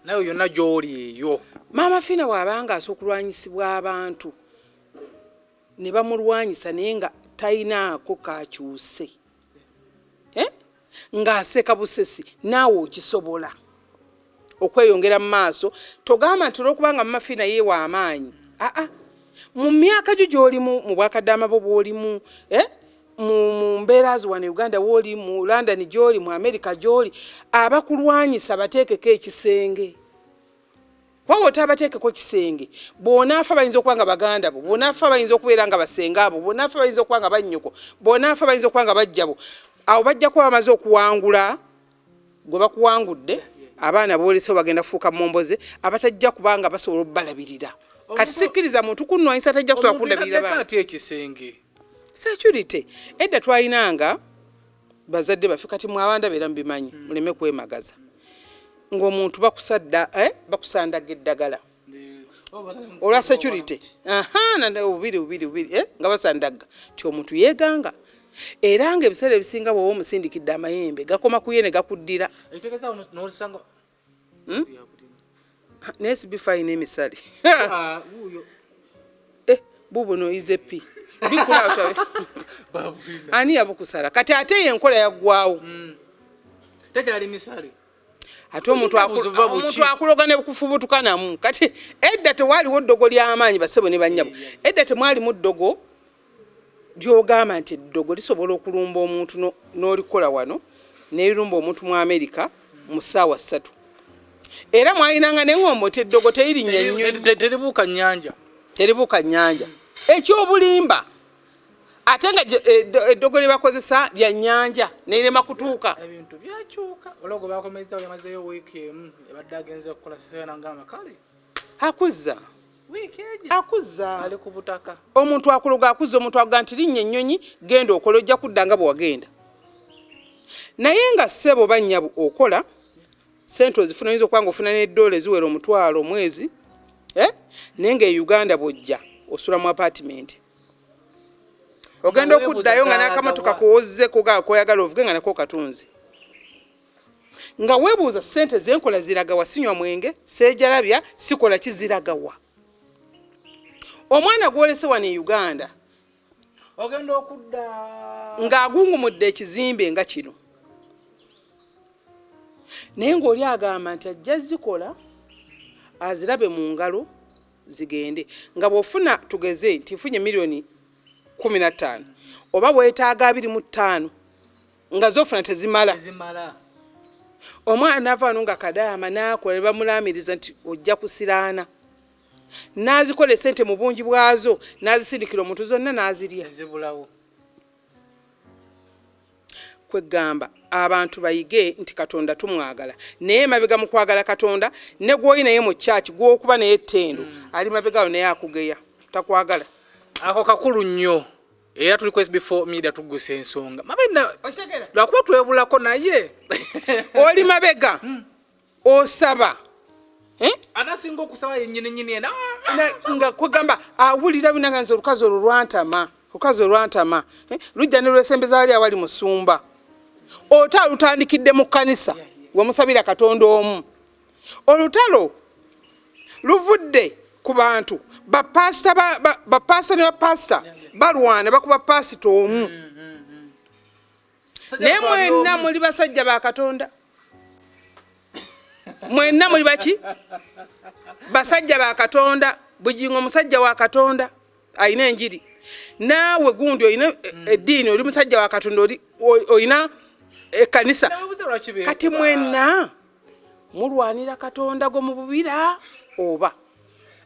Nawe yonna gy'oli eyo. Maama Fiina bw'abanga asobola okulwanyisibwa abantu ne bamulwanyisa, naye nga talinaako kakyuse, eh? Ng'aseka busesi, naawe okisobola okweyongera mu maaso. Togamba nti olwokubanga Maama Fiina ye w'amaanyi, aa, mu myaka gyo gy'olimu, mu bwakaddaama bwo bw'olimu, eh? Mu mbeera zo wano e Uganda wooli, mu London gy'oli, mu America gy'oli, abakulwanyisa bateekeko ekisenge. Kuba bw'otaabateekeko kisenge, bw'onaafa bayinza okuba nga baganda bo, bw'onaafa bayinza okubeera nga basenga abo, bw'onaafa bayinza okuba nga bannyoko, bw'onaafa bayinza okuba nga bajjabo. Awo bajja kuba bamaze okuwangula gwe bakuwangudde. Abaana boolese bagenda kufuuka momboze abatajja kubanga basobola obbalabirira. Kati sikkiriza muntu kunnwanyisa tajja kusobola Omuntu kundabirira yataddeko baana. Atya ekisenge? Security, edda twalinanga bazadde baffe, kati mwabanda beera mubimanyi, muleme kwemagaza ng'omuntu bakusadda, eh, bakusandaga eddagala olwa security. Aha, bubiri bubiri bubiri, eh, nga basandagga ti omuntu yeeganga. Era nga ebiseera ebisinga bw'oba omusindikidde amayembe gakoma ku ye ne gakuddira. Ekitegeeza n'olisanga. Naye sibifa ayina emisale. Ah, wuuyo. Eh, bubuno ize pi bikula. Ani yabukusala? Kati ate ye enkola yaggwawo. Tekyali misale. Ate omuntu Obuzibu buba buki? Omuntu akuloga ne kufubutuka namu. Kati edda tewaaliwo ddogo ly'amaanyi, basebo ne bannyabo. Edda temwalimu ddogo lyogamba nti eddogo lisobola okulumba omuntu n'olikola wano nelirumba omuntu mu Amerika. Mu ssaawa 3. Era mwalinanga n'eŋŋombo nti eddogo teririnnya nnyonyi. Teribuuka nnyanja. Teribuuka nnyanja. Ekyobulimba. Ate nga eddogo lye bakozesa lya nnyanja nerema kutuuka. Ebintu byakyuka. Olwo gwe bakomezza yamazeeyo wiiki emu ebadde agenze okukola sisera ngamba kale. Akuzza. Wiiki egi. Akuzza. Ali ku butaka. Omuntu akuloga akuzza, omuntu akuga nti linnya ennyonyi genda okola ojja kudda nga bwe wagenda. Naye nga ssebo bannyabo okola ssente ozifuna, oyinza okuba ng'ofuna n'eddoola eziwera 500 omwezi, naye nga e Uganda bw'ojja osula mu apartment. Ogenda okuddayo nga n'akamotoka kowozze koyagala ovuge nga nako katunze. Nga weebuuza ssente zenkola ziragawa, sinywa mwenge, seejalabya, sikola ki, ziragawa. Omwana gw'olese wano e Uganda ogenda okudda ng'agungumudde ekizimbe nga kino. Naye ng'oli agamba nti ajja zikola azirabe mu ngalo zigende. Nga bw'ofuna tugeze nti nfunye miliyoni 15 oba weetaaga 25 nga z'ofuna tezimala. Omwana ava wano nga kadaama n'akola ne bamulaamiriza nti ojja kusiraana. N'azikola essente mu bungi bwazo n'azisindikira omuntu zonna n'azirya. Ezibulawo. Kwegamba abantu bayige nti Katonda tumwagala, naye mabega mu kwagala Katonda ne gw'oli naye mu church gw'okuba naye ettendo ali mabega awo naye akugeya takwagala. Ako kakulu nnyo. Era tuli ku SB4 Media tugusa ensonga. Mabena lwakuba twebulako naye. Oli mabega osaba. Anasinga okusaba yennyini nnyini ena. Nga kwegamba awulira bina nze olukazi olwo lwantama. Olukazi olwantama. Lujja ne lwesembeza wali awali musumba. Ota lutandikidde mu kkanisa we musabira Katonda omu. Olutalo luvudde ku bantu. Bapasita bapasita ne bapasita balwana bakuba pasita omu. Naye mwenna muli basajja ba Katonda. Mwenna muli baki? Basajja ba Katonda. Bugingo omusajja wa Katonda alina enjiri. Naawe gundi olina eddiini, oli musajja wa Katonda, olina ekkanisa. Kati mwenna mulwanira Katonda gwe mububira oba?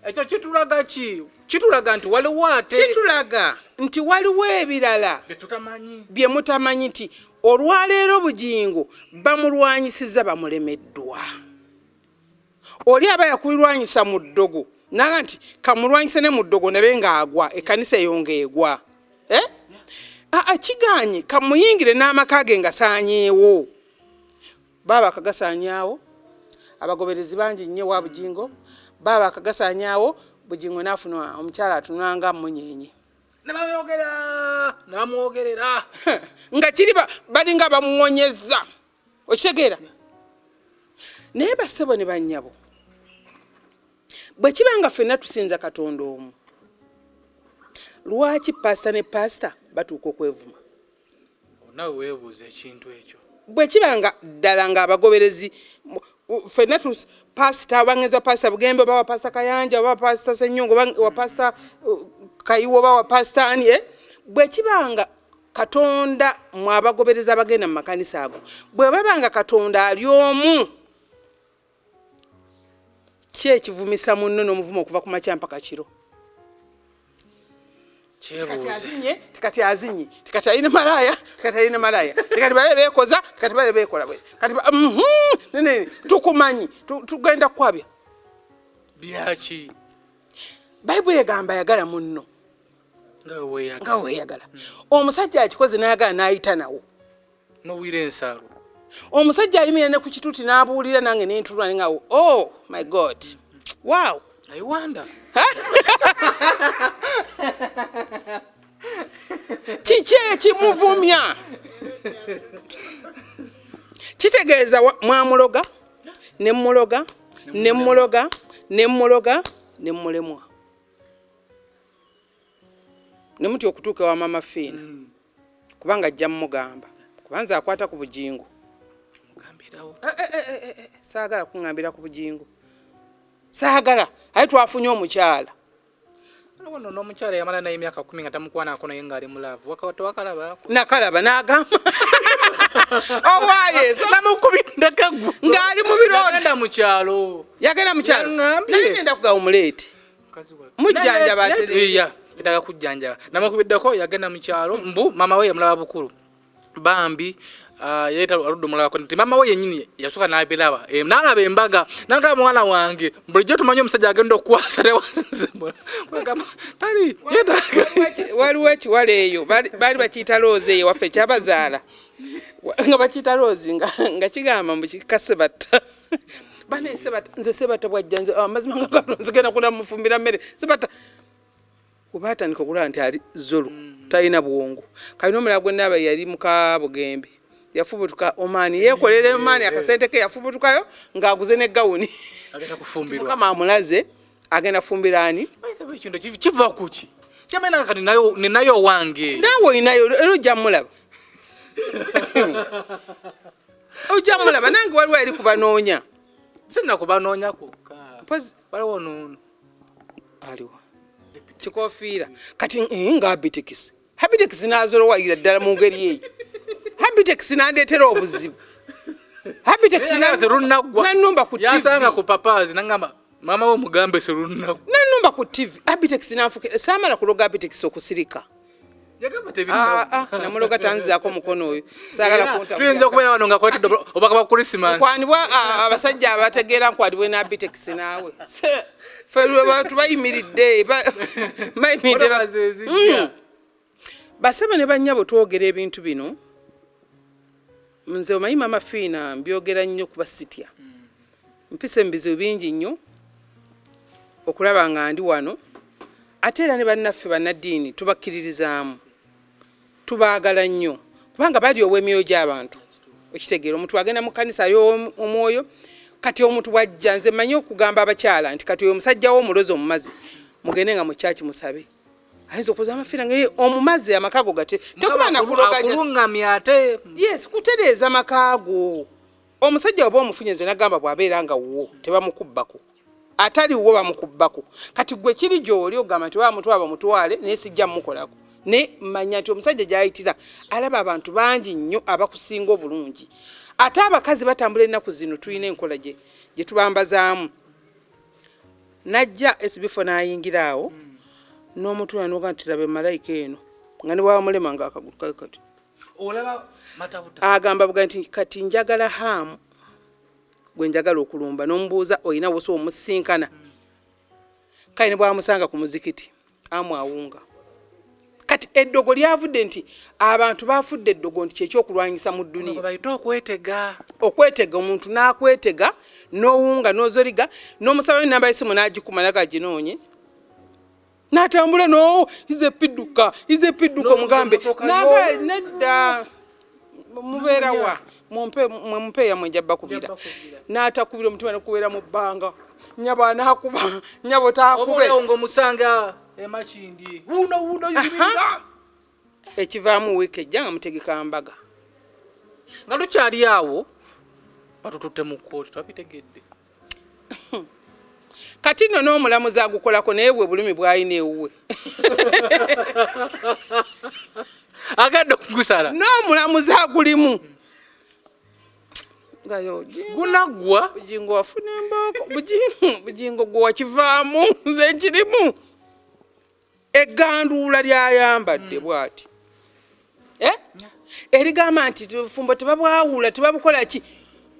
Ekyo kitulaga ki? Kitulaga nti waliwo ate kitulaga nti waliwo ebirala bye bye mutamanyi nti olwaleero Bugingo bamulwanyisiza bamulemeddwa. Oli aba yakulwanyisa mu ddogo naga nti kamulwanyise ne mu ddogo nabe ng'agwa ekkanisa eyo ng'egwa. Kiganye kamuyingire n'amaka ge nga saanyeewo. Baaba akagasaanyaawo abagoberezi bangi nnyo wa Bugingo, baaba akagasaanyaawo Bugingo n'afuna omukyala atunula munyenye. Ne bamwogera, ne bamwogerera. Nga kiri balinga bamuwonyezza. Okitegeera? Naye bassebo ne bannyabo, bwe kiba nga ffenna tusinza Katonda omu, lwaki pasita ne pasita batuuka okwevuma? Nawe weebuuza ekintu ekyo. Bwe kiba nga ddala ng'abagoberezi ffenna pasita bangeza pasita Bugembe oba wa pasita Kayanja oba wa pasita Ssenyonga oba wa pasita Kayiwa oba wa pasita ani, Bwe kiba nga Katonda mwe abagoberezi abagenda mu makanisa ago, bwe baba nga Katonda ali omu, ki ekivumisa munno n'omuvuma okuva ku makya mpaka kiro? Tikati azinye, tikati alina malaaya, tikati alina malaaya, tikati bale beekoza, tikati bale beekola bwe, kati nene tukumanyi, tugenda kukwabya. Byaki? Bayibuli egamba yagala munno nga weeyagala. Omusajja akikoze n'ayagala n'ayita nawo. N'owira ensalo. Omusajja ayimirira ne ku kituuti n'abuulira nange ne ntulwa ne nga, oh my God. Wow. I wonder. Kiki ekimuvumya? Kitegeeza mwamuloga, ne muloga, ne muloga, ne muloga, ne mulemwa. Ne mutya okutuuka ewa Mama Fiina. Kubanga ajja mugamba. Kubanza akwata ku Bugingo. Mugambirawo. Saagala kuŋŋambira ku Bugingo. Saagala. Aye twafunye omukyala. Waliwo nno n'omukyala yamala naye emyaka 10 nga tamukwanako naye ng'ali mu love. Tewakalaba? Nakalaba n'agamba. Owaaye, Namukubira. Ng'ali mu birooto. Yagenda mu kyalo. Yagenda mu kyalo. Yaŋŋambye. Naye ngenda kugawa omuleete. Mujjanjaba atereere. Iya, yetaaga kujjanjaba. Namukubiddeko yagenda mu kyalo mbu maama we yamulaba bukulu. Bambi yeta aludde omulabako nti maama we yennyini yasooka n'abiraba. N'alaba embaga n'agamba mwana wange bulijjo tumanyi omusajja agenda okukwasa tewasize. Agamba tali yetaaga. Waliwo ekiwala eyo baali bakiyita loozi eyo waffe kyabazaala nga bakiyita loozi nga kigamba mbu kika Sebatta. Bane Sebatta, nze Sebatta bwajja nze amazima nga gano nze genda kula mufumbira mmere Sebatta. Oba atandika okulaba nti ali zolo talina bwongo. Kalina omulala gwe naaba yali muka Bugembe yafubutuka omaani yeekolera omaani akasente ke yafubutukayo ng'aguze ne gawuni. Agenda kufumbirwa. Mukama amulaze agenda kufumbira ani? Ekintu kiva ku ki? Kyamanya kati ninayo owange. Naawe olinayo era ojja mulaba, ojja mulaba. Nange waliwo yali kubanoonya. Sirina kubanoonya kwokka. Mpozi Waliwo noono. Aliwa kikofiira kati nga Habitex. Habitex nazolowayira ddala mu ngeri eyo. Habitex nandeetera obuzibu. Habitex Terunaggwa. Nanumba ku Yansanga TV. ku papazi nangamba maama we mugambe terunaggwa. Nanumba ku TV. Habitex nanfukira saamala kuloga Habitex okusirika. Yagamba Ah, tebirinaggwa. ah, namuloga tanzizaako mukono oyo saagala Era kunta. tuyinza okubeera wano nga kwetedde obubaka bwa Christmas. Nkwanibwa abasajja abategeera nkwanibwe ne Habitex naawe. Ffe bantu bayimiridde bayimiridde Motoka ze zijja. Basebo ne bannyabo, twogera ebintu bino. Nze omanyi Mama Fiina mbyogera nnyo kuba sitya mpisa ebizibu bingi nnyo okulaba nga ndi wano. Ate era ne bannaffe bannaddiini tubakkiririzaamu, tubaagala nnyo kubanga bali ow'emyoyo gy'abantu. Okitegeera, omuntu agenda mu kkanisa ali omwoyo. Kati omuntu bwajja, nze mmanyi okugamba abakyala nti kati oyo omusajja wo omulozi omumazi, mugende nga mu kyaki musabe, ayinza okuza amafiira nga omumazi amaka go gate tekuba nakuloga. Akuluŋŋamya ate. Yes, kutereeza maka go. Omusajja oba omufunye, nze nagamba bw'abeera nga wuwo tebamukubbako, atali wuwo bamukubbako. Kati gwe kiri gy'oli ogamba nti bamutwala bamutwale, naye sijja mmukolako. Ne manya nti omusajja gy'ayitira alaba abantu bangi nnyo abakusinga obulungi. Ate abakazi batambula ennaku zino, tulina enkola gye tubambazaamu. Najja SB4 n'ayingira awo n'omutula noga nti labe malayika eno nga ne bwabamulema nga akagulu kali kati. Olaba matabuta. Agamba buga nti kati njagala haamu gwe njagala okulumba, n'omubuuza olina wosa omusinkana. Kale ne bwamusanga ku muzikiti amu awunga. Kati eddogo lyavudde nti abantu bafudde eddogo nti kyekyokulwanyisa mu dduniya. Bayite okwetega. Okwetega, omuntu n'akwetega n'owunga n'ozoliga n'omusaba enamba y'essimu n'agikuma naga ginoonye n'atambula no ize pidduka ize pidduka omugambe N'ovuga naga emmotoka. Nedda, mubeerawa? Mumpe mwe mumpe yammwe nja bakubira. Nja bakubira. N'atakubira omutima nekubeera mu bbanga nyabo anaakuba nyabo taakube. Obaolyawo ng'omusanga emakindi wuno wuno yimirira. Ekivaamu wiiki ejja nga mutegeka mbaga. Nga tukyali awo, batututte mu kkooti, twabitegedde. Kati nno n'omulamuzi agukolako naye bwe bulumi bw'alina ewuwe. Agadde okugusala. N'omulamuzi agulimu nga yo Gunaggwa. Bugingo wafuna embooko. Bugingo gwe wakivaamu, nze nkirimu. Egganduula lyayambadde bw'ati. Eh? Erigamba nti bufumbo tebabwawula, tebabukola ki.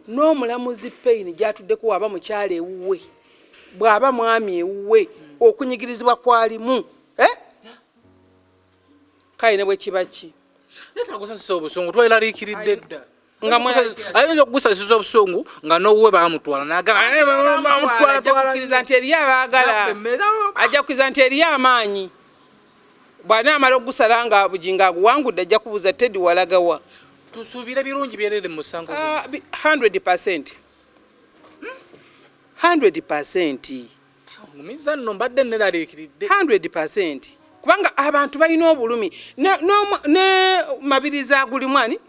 N'omulamuzi peyini gyatuddeko waba mukyala ewuwe, bw'aba mwami ewuwe, okunyigirizibwa kwalimu. Eh? Kale ne bwe kiba ki. Naye tagusasisa obusungu, tweraliikiridde dda. Nga Ayinza okugusasisa obusungu nga n'owuwe bamutwala nagamba. Ajja kukkiriza nti eriyo abaagala, ajja kukkiriza nti eriyo amaanyi. Bw'anaamala okugusala nga Bugingo aguwangudde, ajja kubuuza Teddy walagawa. Tusuubire birungi byerere mu musango guno. Ah, 100%, 100%. Ngumiza nno, mbadde neraliikiridde. 100%, kubanga abantu balina obulumi ne Mabirizi agulimu ani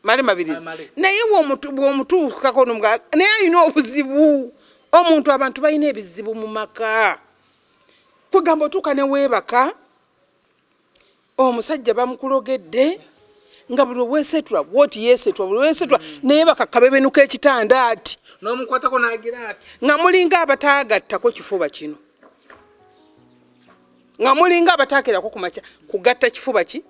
male Mabirizi. Male. Naye bw'omutuukako nomuga naye alina obuzibu. Omuntu, abantu balina ebizibu mu maka. Kwegamba otuuka ne weebaka, omusajja bamukulogedde. Nga buli wesetula bwoti yesetula, buli wesetula naye bakakabebenuka ekitanda ati n'omukwatako n'agira ati, nga mulinga abataagattako kifuba kino, nga mulinga abataakerako ku makya kugatta kifuba ki.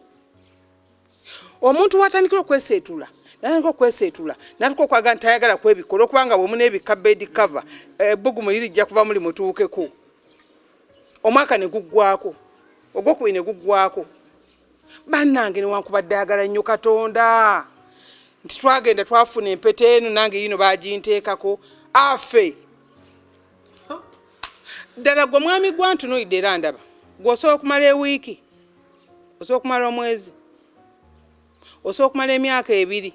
Omuntu watandikira okweseetula, natandika okweseetula, natandika okwagala nti tayagala kwebikka, olwokubanga bwe muneebikka bed cover, ebbugumu lirijja kuva muli mutuukeko. Omwaka ne guggwako, ogwokubiri ne guggwako. Bannange, newankubadde ayagala nnyo Katonda, nti twagenda twafuna empeta eno, nange yino baginteekako afe ddala. Gwe mwami gwantunuulidde era ndaba gwe osobola okumala ewiiki, osobola okumala omwezi, osobola okumala emyaka 2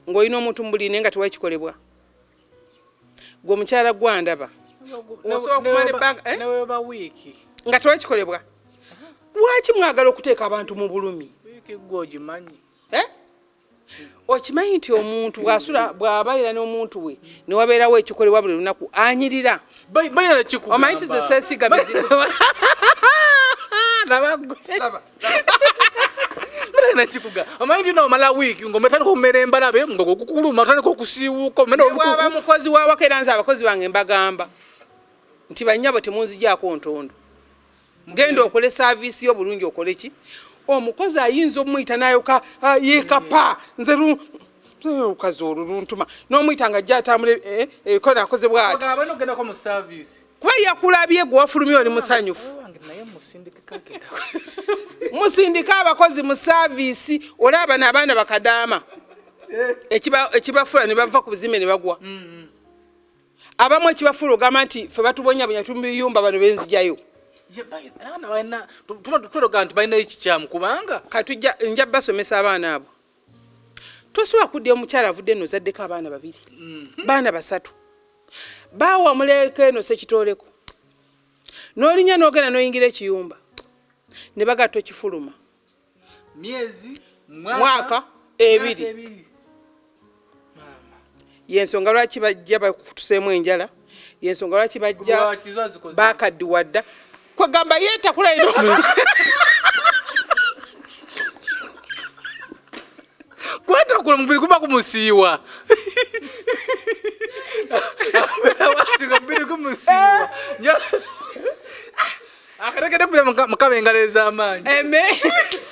ng'olina omuntu mu buliri naye nga tewali kikolebwa. Gwe omukyala gwandaba, osobola okumala ebbanga, eh? Neweba wiiki. Nga tewali kikolebwa. Lwaki mwagala okuteeka abantu mu bulumi? Wiiki gwe ogimanyi. Eh? Okimanyi nti omuntu bw'asula, bw'abeera n'omuntu we ne wabeerawo ekikolebwa buli lunaku, anyirira. Bayina kikugamba. Omanyi nti ze seesiga mizigo. Laba. Nakikuga, omanyi nti nomala wiiki ngaometandika okumera embalabe, nga okukuluma, otandika okusiiwuuka, omena. Bwaba mukozi wawaka, era nze abakozi bange mbagamba nti bannyabo, temunzigyako ntondo, genda okole service yo bulungi. Okole ki? Omukozi ayinza omuyita nayoka yekapa, nze olukazi olwo luntuma, n'omuyita nga ajja atambula ekola akoze bwati. Balina okugendako mu service. Kuba yakulabye gwe wafulumye oli musanyufu. Wange naye musindike kaketa. Musindike abakozi mu service. Olaba n'abaana bakadaama ekibafula ne bava ku bizimbe ne bagwa. Abamu ekibafula ogamba nti fe batubonyabonya, tuli mu biyumba, bano benzijayo. Abaana balina, tuloga nti balina ekikyamu kubanga Katujja nja basomesa abaana abo. Tosobola kudda omukyala avudde eno ozaddeko abaana babiri, baana basatu, baawa muleeko eno sekitooleko, n'olinya n'ogenda n'oyingira ekiyumba ne bagatta okifuluma. Myezi? Mwaka, 2. Yensonga lwaki bajja bakutuseemu enjala, yensonga lwaki bajja bakaddiwa dda. Kwegamba yeetakula ino. Kwetakula omubiri guba gumusiiwa, omubiri gumusiiwa. Akategedde kubira mukama engalo ez'amaanyi. Eme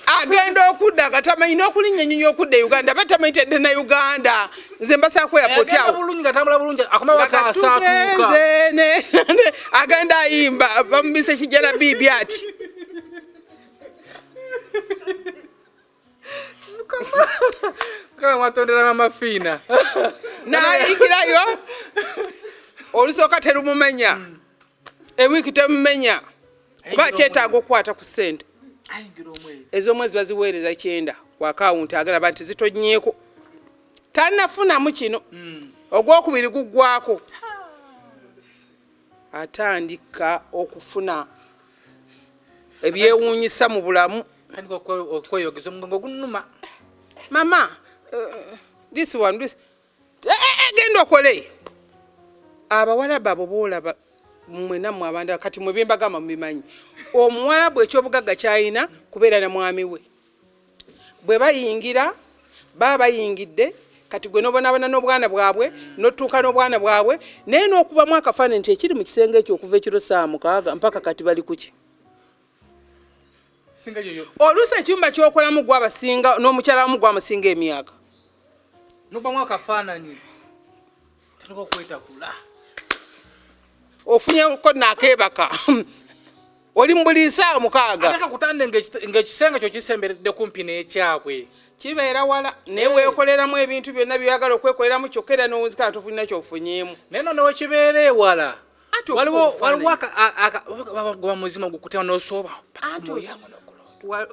agenda okudda nga tamanyi n'okulinnya ennyonyi okudda e Uganda, batamanyi tedde na Uganda. Nze mbasaako airport agenda awo. Bulungi, nga atambula bulungi, akomawo ataasatuuka. Tugenze agenda ayimba, bamubise kijjala biibi ati. Mukama mwatondera Mama Fiina. N'ayingirayo olusooka terumumenya, ewiiki temumenya, kuba kyetaaga okukwata ku ssente. Ayingira omwezi. Ez'omwezi baziweereza 90 ku akawunti, agalaba nti zitonyeeko, tannafunamu kino. Ogwokubiri guggwako, atandika okufuna ebyewuunyisa mu bulamu. Tandika okweyogeza, omugongo gunnuma. Mama, this one, this genda okole. Abawalabu abo boolaba mmwe nammwe abandala, kati mwe byembagamba mubimanyi. Omuwalabu ekyobugagga kyalina kubeera na mwami we. Bwe bayingira, baba bayingidde. Kati gwe nobonaabona n'obwana bwabwe, notuuka n'obwana bwabwe, naye n'okubamu akafaananyi nti ekiri mu kisenge ekyo okuva ekiro saa 6 mpaka kati bali kuki. Singa yoyo. Oluusi ekyumba kyokolamu gwabasinga n'omukyala wamu gwamusinga emyaka. Nokubamu akafaananyi, tandika okwetakula. Ofunyeko nakeebaka, oli mu buli saawa 6. Ate kakutande ng'ekisenge kyo kisemberedde kumpi n'ekyabwe. Kibeera wala, naye weekoleramu ebintu byonna byoyagala okwekoleramu, kyokka era n'owunzikala tofulina kyofunyeemu. Naye no newekibeera ewala, Anti waliwo okuba waliwo guba muzimu gukutema n'osooba. Anti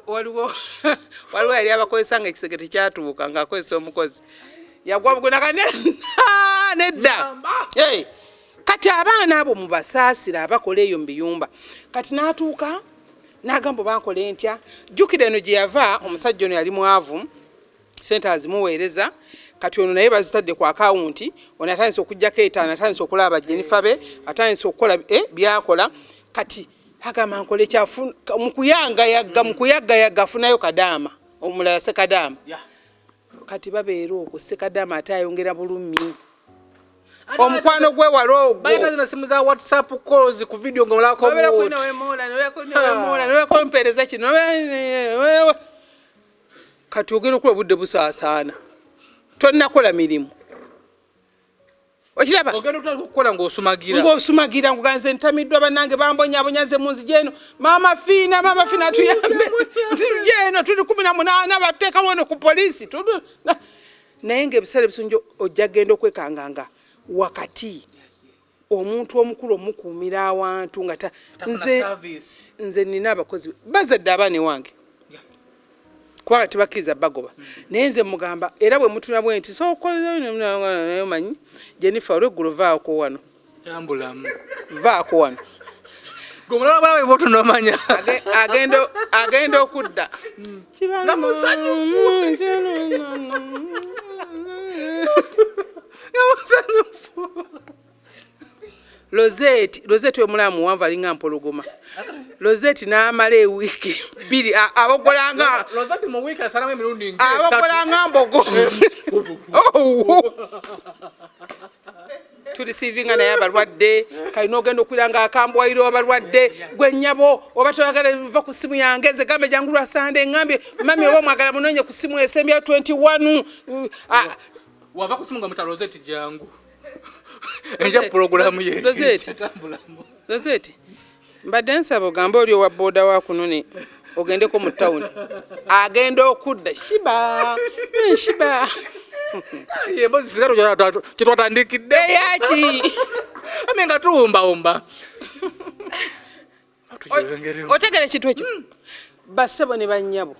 waliwo yali abakozesa nga ekisenge tekyatuuka, ng'akozesa omukozi yagwa bugunaka nedda. Hey, kati abaana abo mubasaasira abakola eyo mu biyumba. Kati n'atuuka n'agamba, oba nkole ntya? Jjukira eno gye yava, omusajja ono yali mwavu, sente azimuweereza. Kati ono naye bazitadde ku akawunti, ono atandise okugjako 5, atandise okulaba Jenifa be, atandise okukola byakola. Kati agamba nkole kyafu, mukuyangayagga afunayo kadaama omulala, sekadaama. Kati babeera okwo Sekadaama ate ayongera bulumi omukwano gwe wala ogwo. Bayita zino simu za WhatsApp calls ku video nga olako Babeera bwoti. kwina wemola, newemola, newekompereza kino. Kati ogenda okuba obudde busaasaana. Tonnakola mirimu. Okiraba? Ogenda okutandika okukola ng'osumagira. Ng'osumagira nguganze ntamiddwa bannange bambonyabonya nze mu nzija eno. Maama Fiina, Maama Fiina tuyambe. Nzija eno tuli 18 batuteekawo eno ku poliisi. Naye ng'ebiseera ebisinga ojja kugenda okwekanganga wakati omuntu omukulu omukuumira awantu nga nze nina abakozi bazadde abaana ewange kubanga tebakkiriza bagoba, naye nze mugamba era bwe mutuna bwe nti sokonaye omanyi Jennifer olweggulo vaako wano, tambulamu, vaako wano. Gwe omulala bwe tunomanya. Agenda okudda nga musanyufu, nga musanyufu. Rosette, Rosette wemulaba muwanvu alinga mpologoma. Rosette n'amala ewiiki 2 abogolanga. Rosette mu wiiki asalamu emirundi ng'esatu. Abogolanga mbogo. Oh. Tulisiivinga naye abalwadde kalina ogenda okwira nga akambwayiro abalwadde gwe nnyabo oba toyagala va ku simu yange nze gambe jangu lwa Sande ngambye mami oba omwagala munonye ku simu esembya 21. Wava ku simu nga muta Rosette jangu enja pulogulaamu ye. Rosette. Tambulamu. Rosette, mbadde nsaba ogambe oli owa booda wa kunone ogendeko mu tawuni agenda okudda shiba shiba. Emboozi sigala kyetwatandikidde. Eyaki? Ame nga tuwumbawumba. Tugyongeremu. Otegera ekintu ekyo, bassebo ne bannyabo,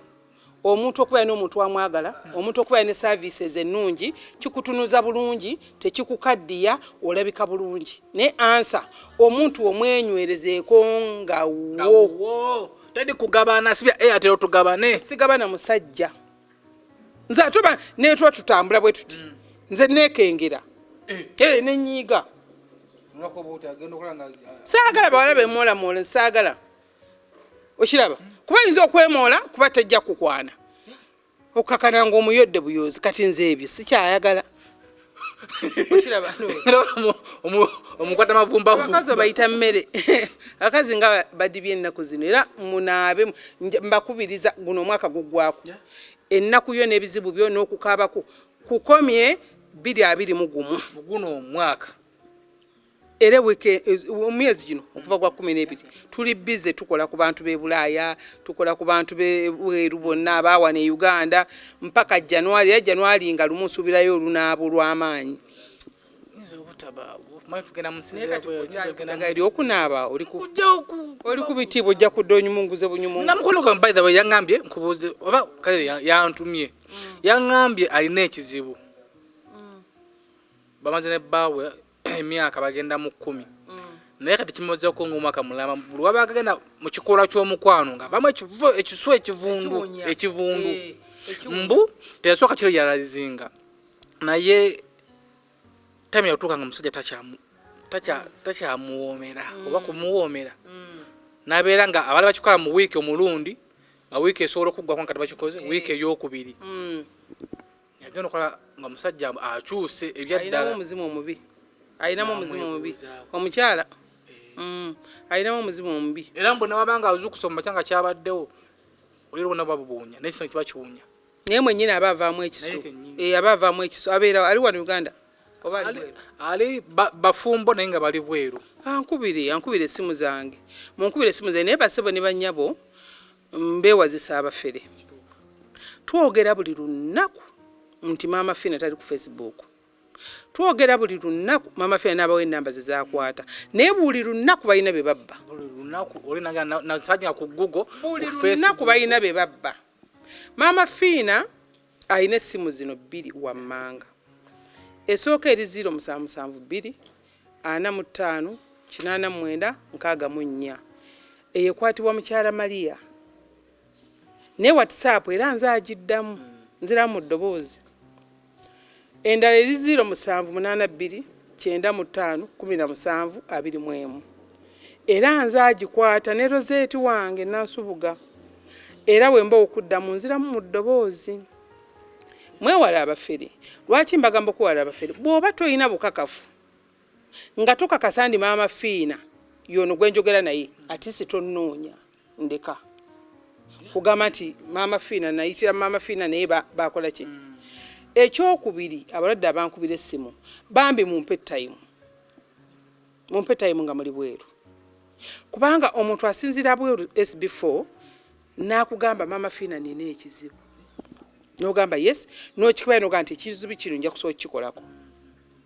omuntu okubeera n'omuntu amwagala, omuntu okubeera ne services ennungi kikutunuza bulungi, tekikukaddiya, olabika bulungi. Naye ansa omuntu omwenywerezeeko nga wo. Wo teri kugabana, sibya Airtel tugabane. Sigabana musajja nze ate oba netuba tutambula bwe tuti nze nekengera. Eh, nenyiiga. Saagala bawala bemoolamoola, saagala. Okiraba, kuba yinza okwemoola kuba tejja kukwana okukakana nga omuyodde buyozi. Kati nze ebyo sikyayagala. Okiraba? Omukwata mavumbavumba. Abakazi obayita mmere. Abakazi nga badibye ennaku zino era munaabe. Mbakubiriza guno omwaka guggwako ennaku yo n'ebizibu byo n'okukaabako kukomye 2021. Guno omwaka. Era wiiki omwezi gino okuva gwa 12 tuli busy tukola ku bantu b'e Bulaaya, tukola ku bantu b'ebweru bonna abaawana e Uganda mpaka January. Era January nga lumu nsuubirayo olunaaba olw'amaanyi. Yinza obutabaawo. Manyi tugenda mu nsi z'ebweru, yinza ogenda mu Eri okunaaba oli ku Kujja oku oli ku bitiibwa ojja kudda onyumunguze bunyumungu. Namukono gwange, by the way, yaŋŋambye nkubuuze oba kale yantumye, yaŋŋambye alina ekizibu, bamaze ne bbaawe emyaka bagenda mu 10, naye kati kimuzeeko ng'omwaka mulamba buli waba agenda mu kikolwa ky'omukwano nga avamu ekisu ekivundu. Ekiwunya. Ekivundu. Eh, ekiwunya. Mbu teyasooka kiro yalazinga, naye time yatuuka nga omusajja takyamuwoomera oba kumuwoomera, n'abeera nga abaali bakikola mu wiiki omulundi, nga wiiki esobola okuggwako nga kati bakikoze wiiki eyokubiri. Yagenda okukola nga omusajja akyuse Alinamu ebyaddala. omuzimu omubi, alinamu omuzimu omubi. Namwebuuzaako. Omukyala. Alinamu omuzimu omubi. Era mbu newabanga azuukusa mu makya nga kyabaddewo oli lwonna buba bubuunya naye ekisenge kiba kiwunya. Naye mwennyini aba avaamu ekisu. Naye kennyini. Eh, aba avaamu ekisu. Abeera ali wano Uganda oba ali bweru? Ali bafumbo naye nga bali bweru. Ankubire, ankubire essimu zange, munkubire essimu zange. Naye basebo ne bannyabo, mbeewazisa abafere. Twogera buli lunaku nti Maama Fina tali ku Facebook. Twogera buli lunaku Maama Fina n'abawa enamba ze zakwata, naye buli lunaku balina be babba. Buli lunaku oli nasajja ku Google, Buli ku lunaku Facebook. Balina be babba. Maama Fiina alina essimu zino bbiri wammanga. Esooka eri 0772 45 89 64, eyo ekwatibwa mukyala Maria. Naye WhatsApp era nze agiddamu, nziramu mu ddoboozi. Endala eri 0782 95 17 21, era nze agikwata ne Rosette wange Nansubuga. Era bwe mba okuddamu nziramu mu ddoboozi. Mwewale abafere. Lwaki mbagamba okwewala abafere? Bw'oba tolina bukakafu nga tokakasa ndi Maama Fiina yono gwenjogera naye, ate si tonoonya ndeka kugamba nti Maama Fiina nayitira Maama Fiina naye bakola ki. Ekyokubiri, abalwadde abankubira essimu, bambi mumpe time, mumpe time nga muli bweru, kubanga omuntu asinziira bweru SB4 n'akugamba, "Maama Fiina, nina ekizibu," n'ogamba yes, n'okikubayo n'ogamba nti ekizibu kino nja kusobola okukikolako.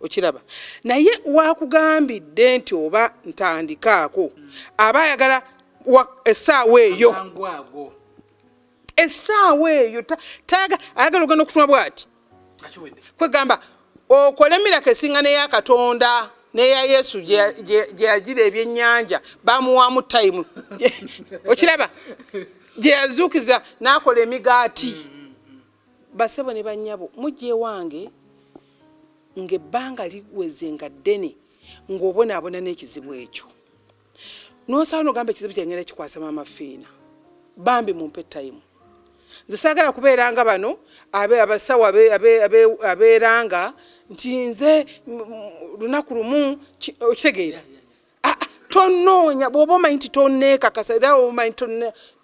Okiraba, naye wakugambidde nti oba ntandikaako, aba ayagala essaawa eyo, mangu ago, essaawa eyo ayagala ogenda okutuma bwati. Akiwedde. Kwegamba okole miracle esinga neya Katonda neya Yesu gye yagira ebyennyanja bamuwamu time. Okiraba gye yazuukiza n'akola emigaati. Basebo ne bannyabo, mujja ewange ng'ebbanga liweze nga ddene ng'obonaabona n'ekizibu ekyo, n'osala n'ogamba ekizibu kyange ngenda kikwasa Maama Fiina. Bambi mumpe time. Nze saagala kubeera nga bano abasawo abeeranga nti nze lunaku lumu okitegeera. Ah, ah, tonoonya bw'oba omanyi nti toneekakasa era omanyi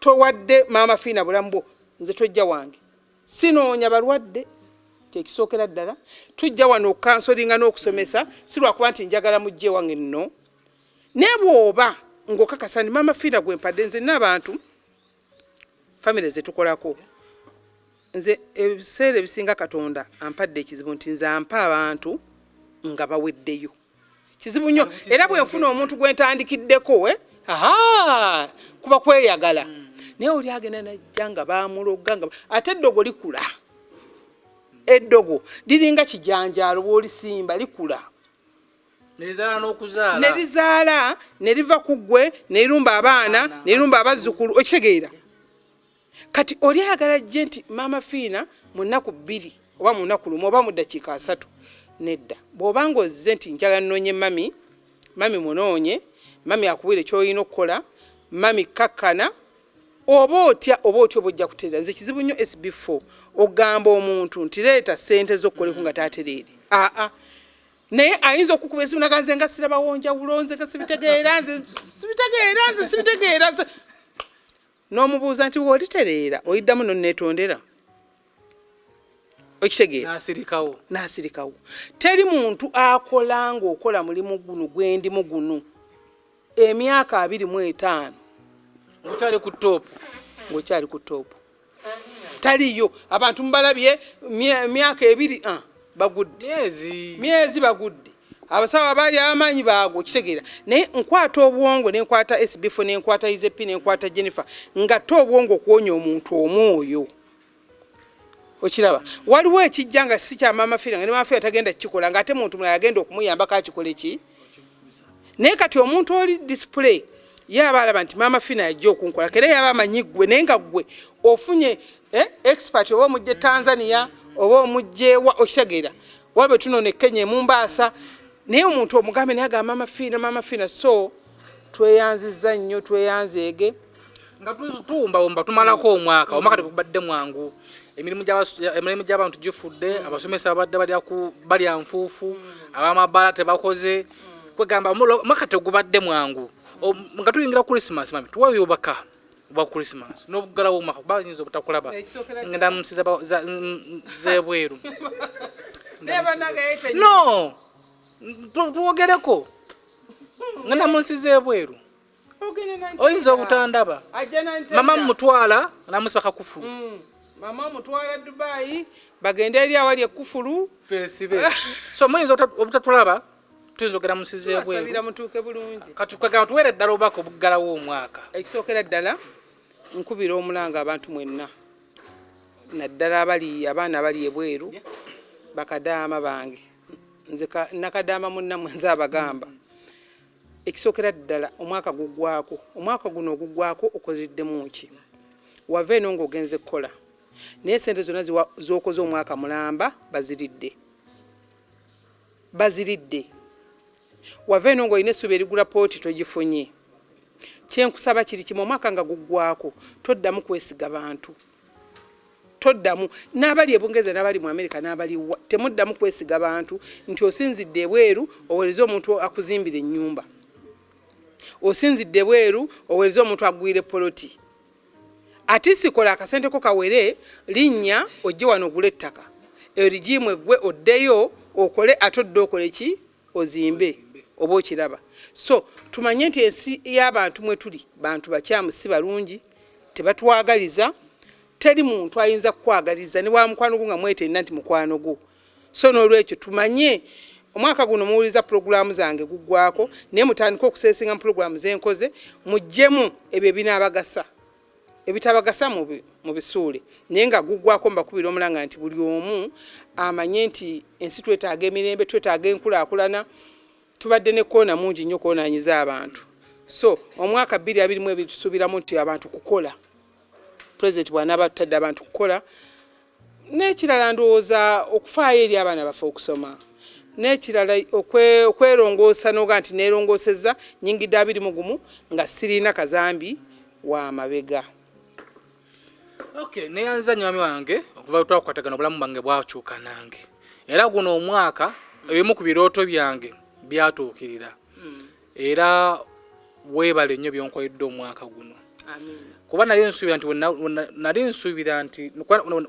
towadde Maama Fiina bulamu bwo, nze tojja wange. Sinoonya balwadde, kyekisookera ddala. Tujja wano okucounsellinga n'okusomesa, si lwakuba nti njagala mujje wange nno. Naye bw'oba ng'okakasa nti Maama Fiina gwe mpadde, nze nina abantu famire zetukolako. Nze ebiseera ebisinga Katonda ampadde ekizibu nti nze ampa abantu nga baweddeyo. Kizibu nnyo, era bwe nfuna omuntu gwe ntandikiddeko, eh, aha, kuba kweyagala. Naye oli agenda najja nga bamuloga, nga ate eddogo likula. Eddogo liringa kijanjaalo, bw'olisimba likula. Nerizaala n'okuzaala. Ne lizaala, ne liva ku ggwe, ne lirumba abaana, ne lirumba abazzukulu. Okitegeera? Kati oli ayagala jje nti Maama Fiina mu nnaku 2 oba mu lunaku 1 oba mu ddakiika 30. Nedda. Bw'obanga ozze nti njagala nnoonye mami, mami munoonye, mami akubuulire ky'olina okukola, mami kakkana, oba otya oba otya oba ojja kutereera. Nze kizibu nnyo SB4 ogamba omuntu nti leeta ssente zo okukoleko nga tatereere. Aa, naye ayinza okukuba esimu naga nze nga sirabawo njawulo, nze nga sibitegeera, nze sibitegeera, nze sibitegeera, nze n'omubuuza nti woolitereera oyiddamu nonneetondera? Okitegeera? N'asirikawo. N'asirikawo. Teri muntu akola ng'okola mulimu guno gwendimu guno emyaka 25 ng'okyali ku top. Ng'okyali ku top, taliyo. Abantu mubalabye emyaka 2, ah, bagudde. Myezi. Myezi bagudde. Abasawo abaali abamanyi baagwo. Kitegeera? Naye nkwata obwongo, nenkwata SB4, nenkwata Izepi, nenkwata Jennifer, nga te obwongo okuwonya omuntu omwoyo. Okiraba, waliwo ekijja nga si kya Maama Fiina, nga ne Maama Fiina tagenda kukikola, ng'ate muntu mulala agenda okumuyambako akikole ki. Naye kati omuntu oli display ye aba alaba nti Maama Fiina yajja okunkola, kera yaba amanyi ggwe, naye nga ggwe ofunye expert, oba omujja e Tanzania oba omujja ewa. Okitegeera? Waba bwe tunona e Kenya, emumbaasa, naye omuntu omugambe naye agamba Maama Fiina, Maama Fiina. So tweyanziza nnyo, tweyanzeege. Nga tuwumbawumba tumalako omwaka. Omwaka tegubadde mwangu. Emirimu gy'abantu gifudde, abasomesa babadde balya nfuufu, ab'amabaala tebakoze. Kwegamba omwaka tegubadde mwangu. Nga tuyingira Christmas, mami, tuwayo obubaka bwa Christmas n'obuggalawo omwaka, kuba bayinza obutakulaba. Ngenda mu nsi z'ebweru. No tuwogereko, ngenda mu nsi z'ebweru, oyinza obutandaba. Mama mumutwala namusiba kakufulu. Mama omutwala Dubai, bagende eri awali ekufulu. Besibe. So muyinza obutatulaba, tuyinza ogenda mu nsi z'ebweru. Tubasabira mutuuke bulungi. Kati kwegamba tuweere ddala obubaka obuggalawo omwaka. Ekisookera ddala, nkubira omulanga abantu mwenna, naddala abali abaana abali ebweru, bakadaama bange. Nze nakadaama munnammwe, nze abagamba ekisookera ddala, omwaka guggwako. Omwaka guno oguggwako okozeddemu ki? Wava eno ng'ogenze kukola, naye sente zonna z'okoze omwaka mulamba baziridde, baziridde. Wava eno ng'olina essuubi erigula pooti, togifunye. Kyenkusaba kiri kimu: omwaka nga guggwako, toddamu kwesiga bantu. Toddamu n'abali ebungereza n'abali mu Amerika n'abaliwa, temuddamu kwesiga bantu nti osinzidde ebweru oweereze omuntu akuzimbira ennyumba, osinzidde ebweru oweereze omuntu agwire poloti. Ate sikola akasente ko kawere linnya ojje wano ogule ettaka erigiimu eggwe, oddeyo okole, ate odde okole ki, ozimbe oba okiraba. So tumanye nti ensi y'abantu mwe tuli bantu bakyamu, si balungi, tebatwagaliza. Teri muntu ayinza kukwagaliza ne wa mukwano gwo nga mwetenda nti mukwano gwo. So n'olwekyo tumanye omwaka guno muwuliza pulogulaamu zange guggwako, naye mutandike okuseesinga mu pulogulaamu zenkoze, muggyemu ebyo ebinaabagasa, ebitabagasa mubisuule. Naye nga guggwako mbakubira omulanga nti buli omu amanye nti ensi twetaaga emirembe, twetaaga enkulaakulana. Tubadde ne koona mungi nnyo koonaanyiza abantu. So omwaka 2022 tusuubiramu nti abantu kukola, pulezidenti bw'anaaba tutadde abantu kukola. N'ekirala ndowooza okufaayo eri abaana baffe okusoma, n'ekirala okwerongoosa n'oga nti neerongoosezza nyingidde 21 nga sirina kazambi wa mabega. Okay, neyanza nywami wange okuva twakwatagana obulamu bwange bwakyuka nange, era guno omwaka ebimu ku birooto byange byatuukirira. Era weebale nnyo byonkoledde omwaka guno. Kuba nali nsuubira nti nali nsuubira nti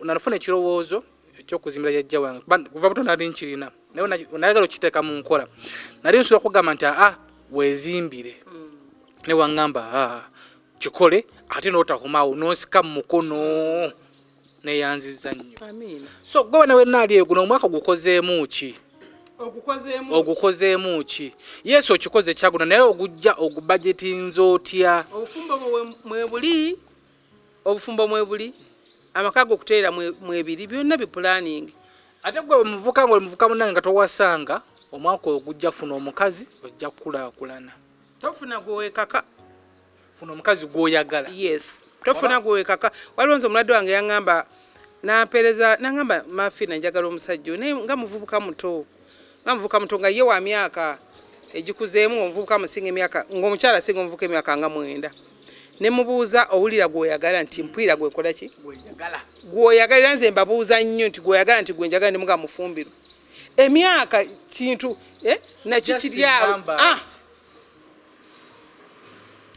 nafuna ekirowoozo ekyokuzimbira jjajja wange, kuva buto nali nkirina, naye nayagala okukiteeka mu nkola. Nali nsuubira okugamba nti aa weezimbire, ne waŋŋamba aa kikole, ate n'otakomaawo n'onsika mu mukono. Neyanziza nnyo. So gwe bana wenna ali eyo, guno omwaka gukozeemu ki? Ogukozeemu ki? Yesu okikoze kyaguno, naye ogujja ogubajetinze otya? Obufumbo mwebuli, obufumbo mwebuli, amaka go okuteera mwebiri, byonna bipulaningi. Ate gwe omuvuka nga oli muvuka munange nga towasanga, omwaka ogujja funa omukazi, ojja kukulaakulana. Tofuna gwewekaka. Funa omukazi gw'oyagala. Yes, tofuna gwewekaka. Waliwo nze omulwadde wange yaŋŋamba nampeereza naŋŋamba, Mafina, njagala omusajja naye nga muvubuka muto, nga muvubuka muto, nga ye wa myaka egikuzeemu, omuvubuka musinga emyaka, ng'omukyala asinga omuvubuka emyaka nga 9. Ne mubuuza, owulira gw'oyagala? Nti mpwira gwekola ki gw'oyagala. Era nze mbabuuza nnyo nti gw'oyagala? Nti gwe njagala. Nemuga mufumbiro emyaka kintu nakyo kiri awo. Ah!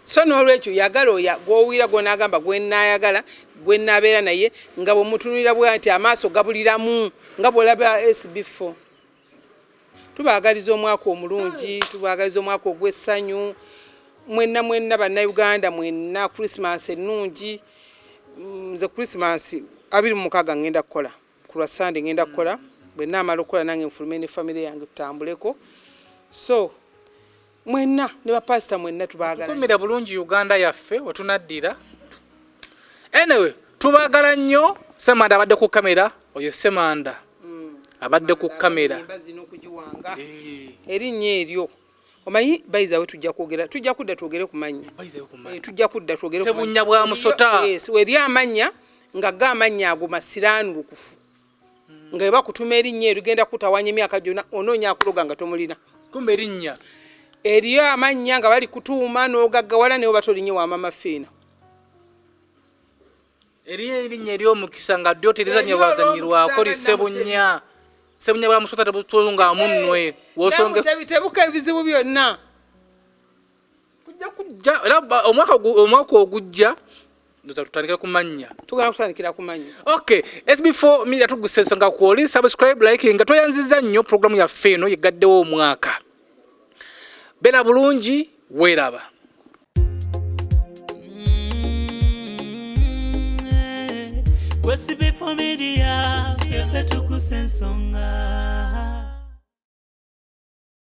So n'olwekyo yagala oya gw'owulira gw'onaagamba gwenaayagala, gwenaabeera naye, nga bwemutunulira bwa nti amaaso gabuliramu nga bw'olaba SB4. Tubaagaliza omwaka omulungi, tubaagaliza omwaka ogw'essanyu mwenna mwenna Bannayuganda mwenna, Christmas ennungi. Nze Christmas 26 ngenda kukola, ku lwa Sande ngenda kukola. Bwe naamala okukola nange nfulume ne famire yange tutambuleko. So mwenna ne bapasita mwenna tubaagala. Tukumira bulungi Uganda yaffe wetunaddira. Anyway, tubaagala nnyo. Semanda abadde ku kamera, oyo Semanda abadde ku kamera. Zino okugiwanga erinnya eryo omanyi bayizawe, tujja kwogera, tujja kudda twogere ku mannya. Tujja kudda twogere. Sebunnya bwa musota. Eri amannya nga ga amannya ago masiraanulukufu, nga bwe bakutuma erinnya eryo genda kutawanya emyaka gyonna onoonya akuloga nga tomulina. Kumbe erinnya. Eriyo amannya nga bali kutuuma n'ogaggawala naye oba tolinye wa Mama Fiina. Eriyo erinnya ery'omukisa nga ddyo terizanyirwazanyirwako lisebunnya. Sebunnya bwa musota tebutunga munnwe wosonge. Tebuka ebizibu byonna. Kujja kujja era omwaka ogujja ndoza tutandikira ku mannya. Tugenda kutandikira ku mannya. Okay, SB4 Media tugusa ensonga kwoli subscribe, like, nga tweyanziza nnyo programu yaffe eno yegaddewo omwaka. Beera bulungi, weeraba. SB4 Media, yaffe tukusa ensonga.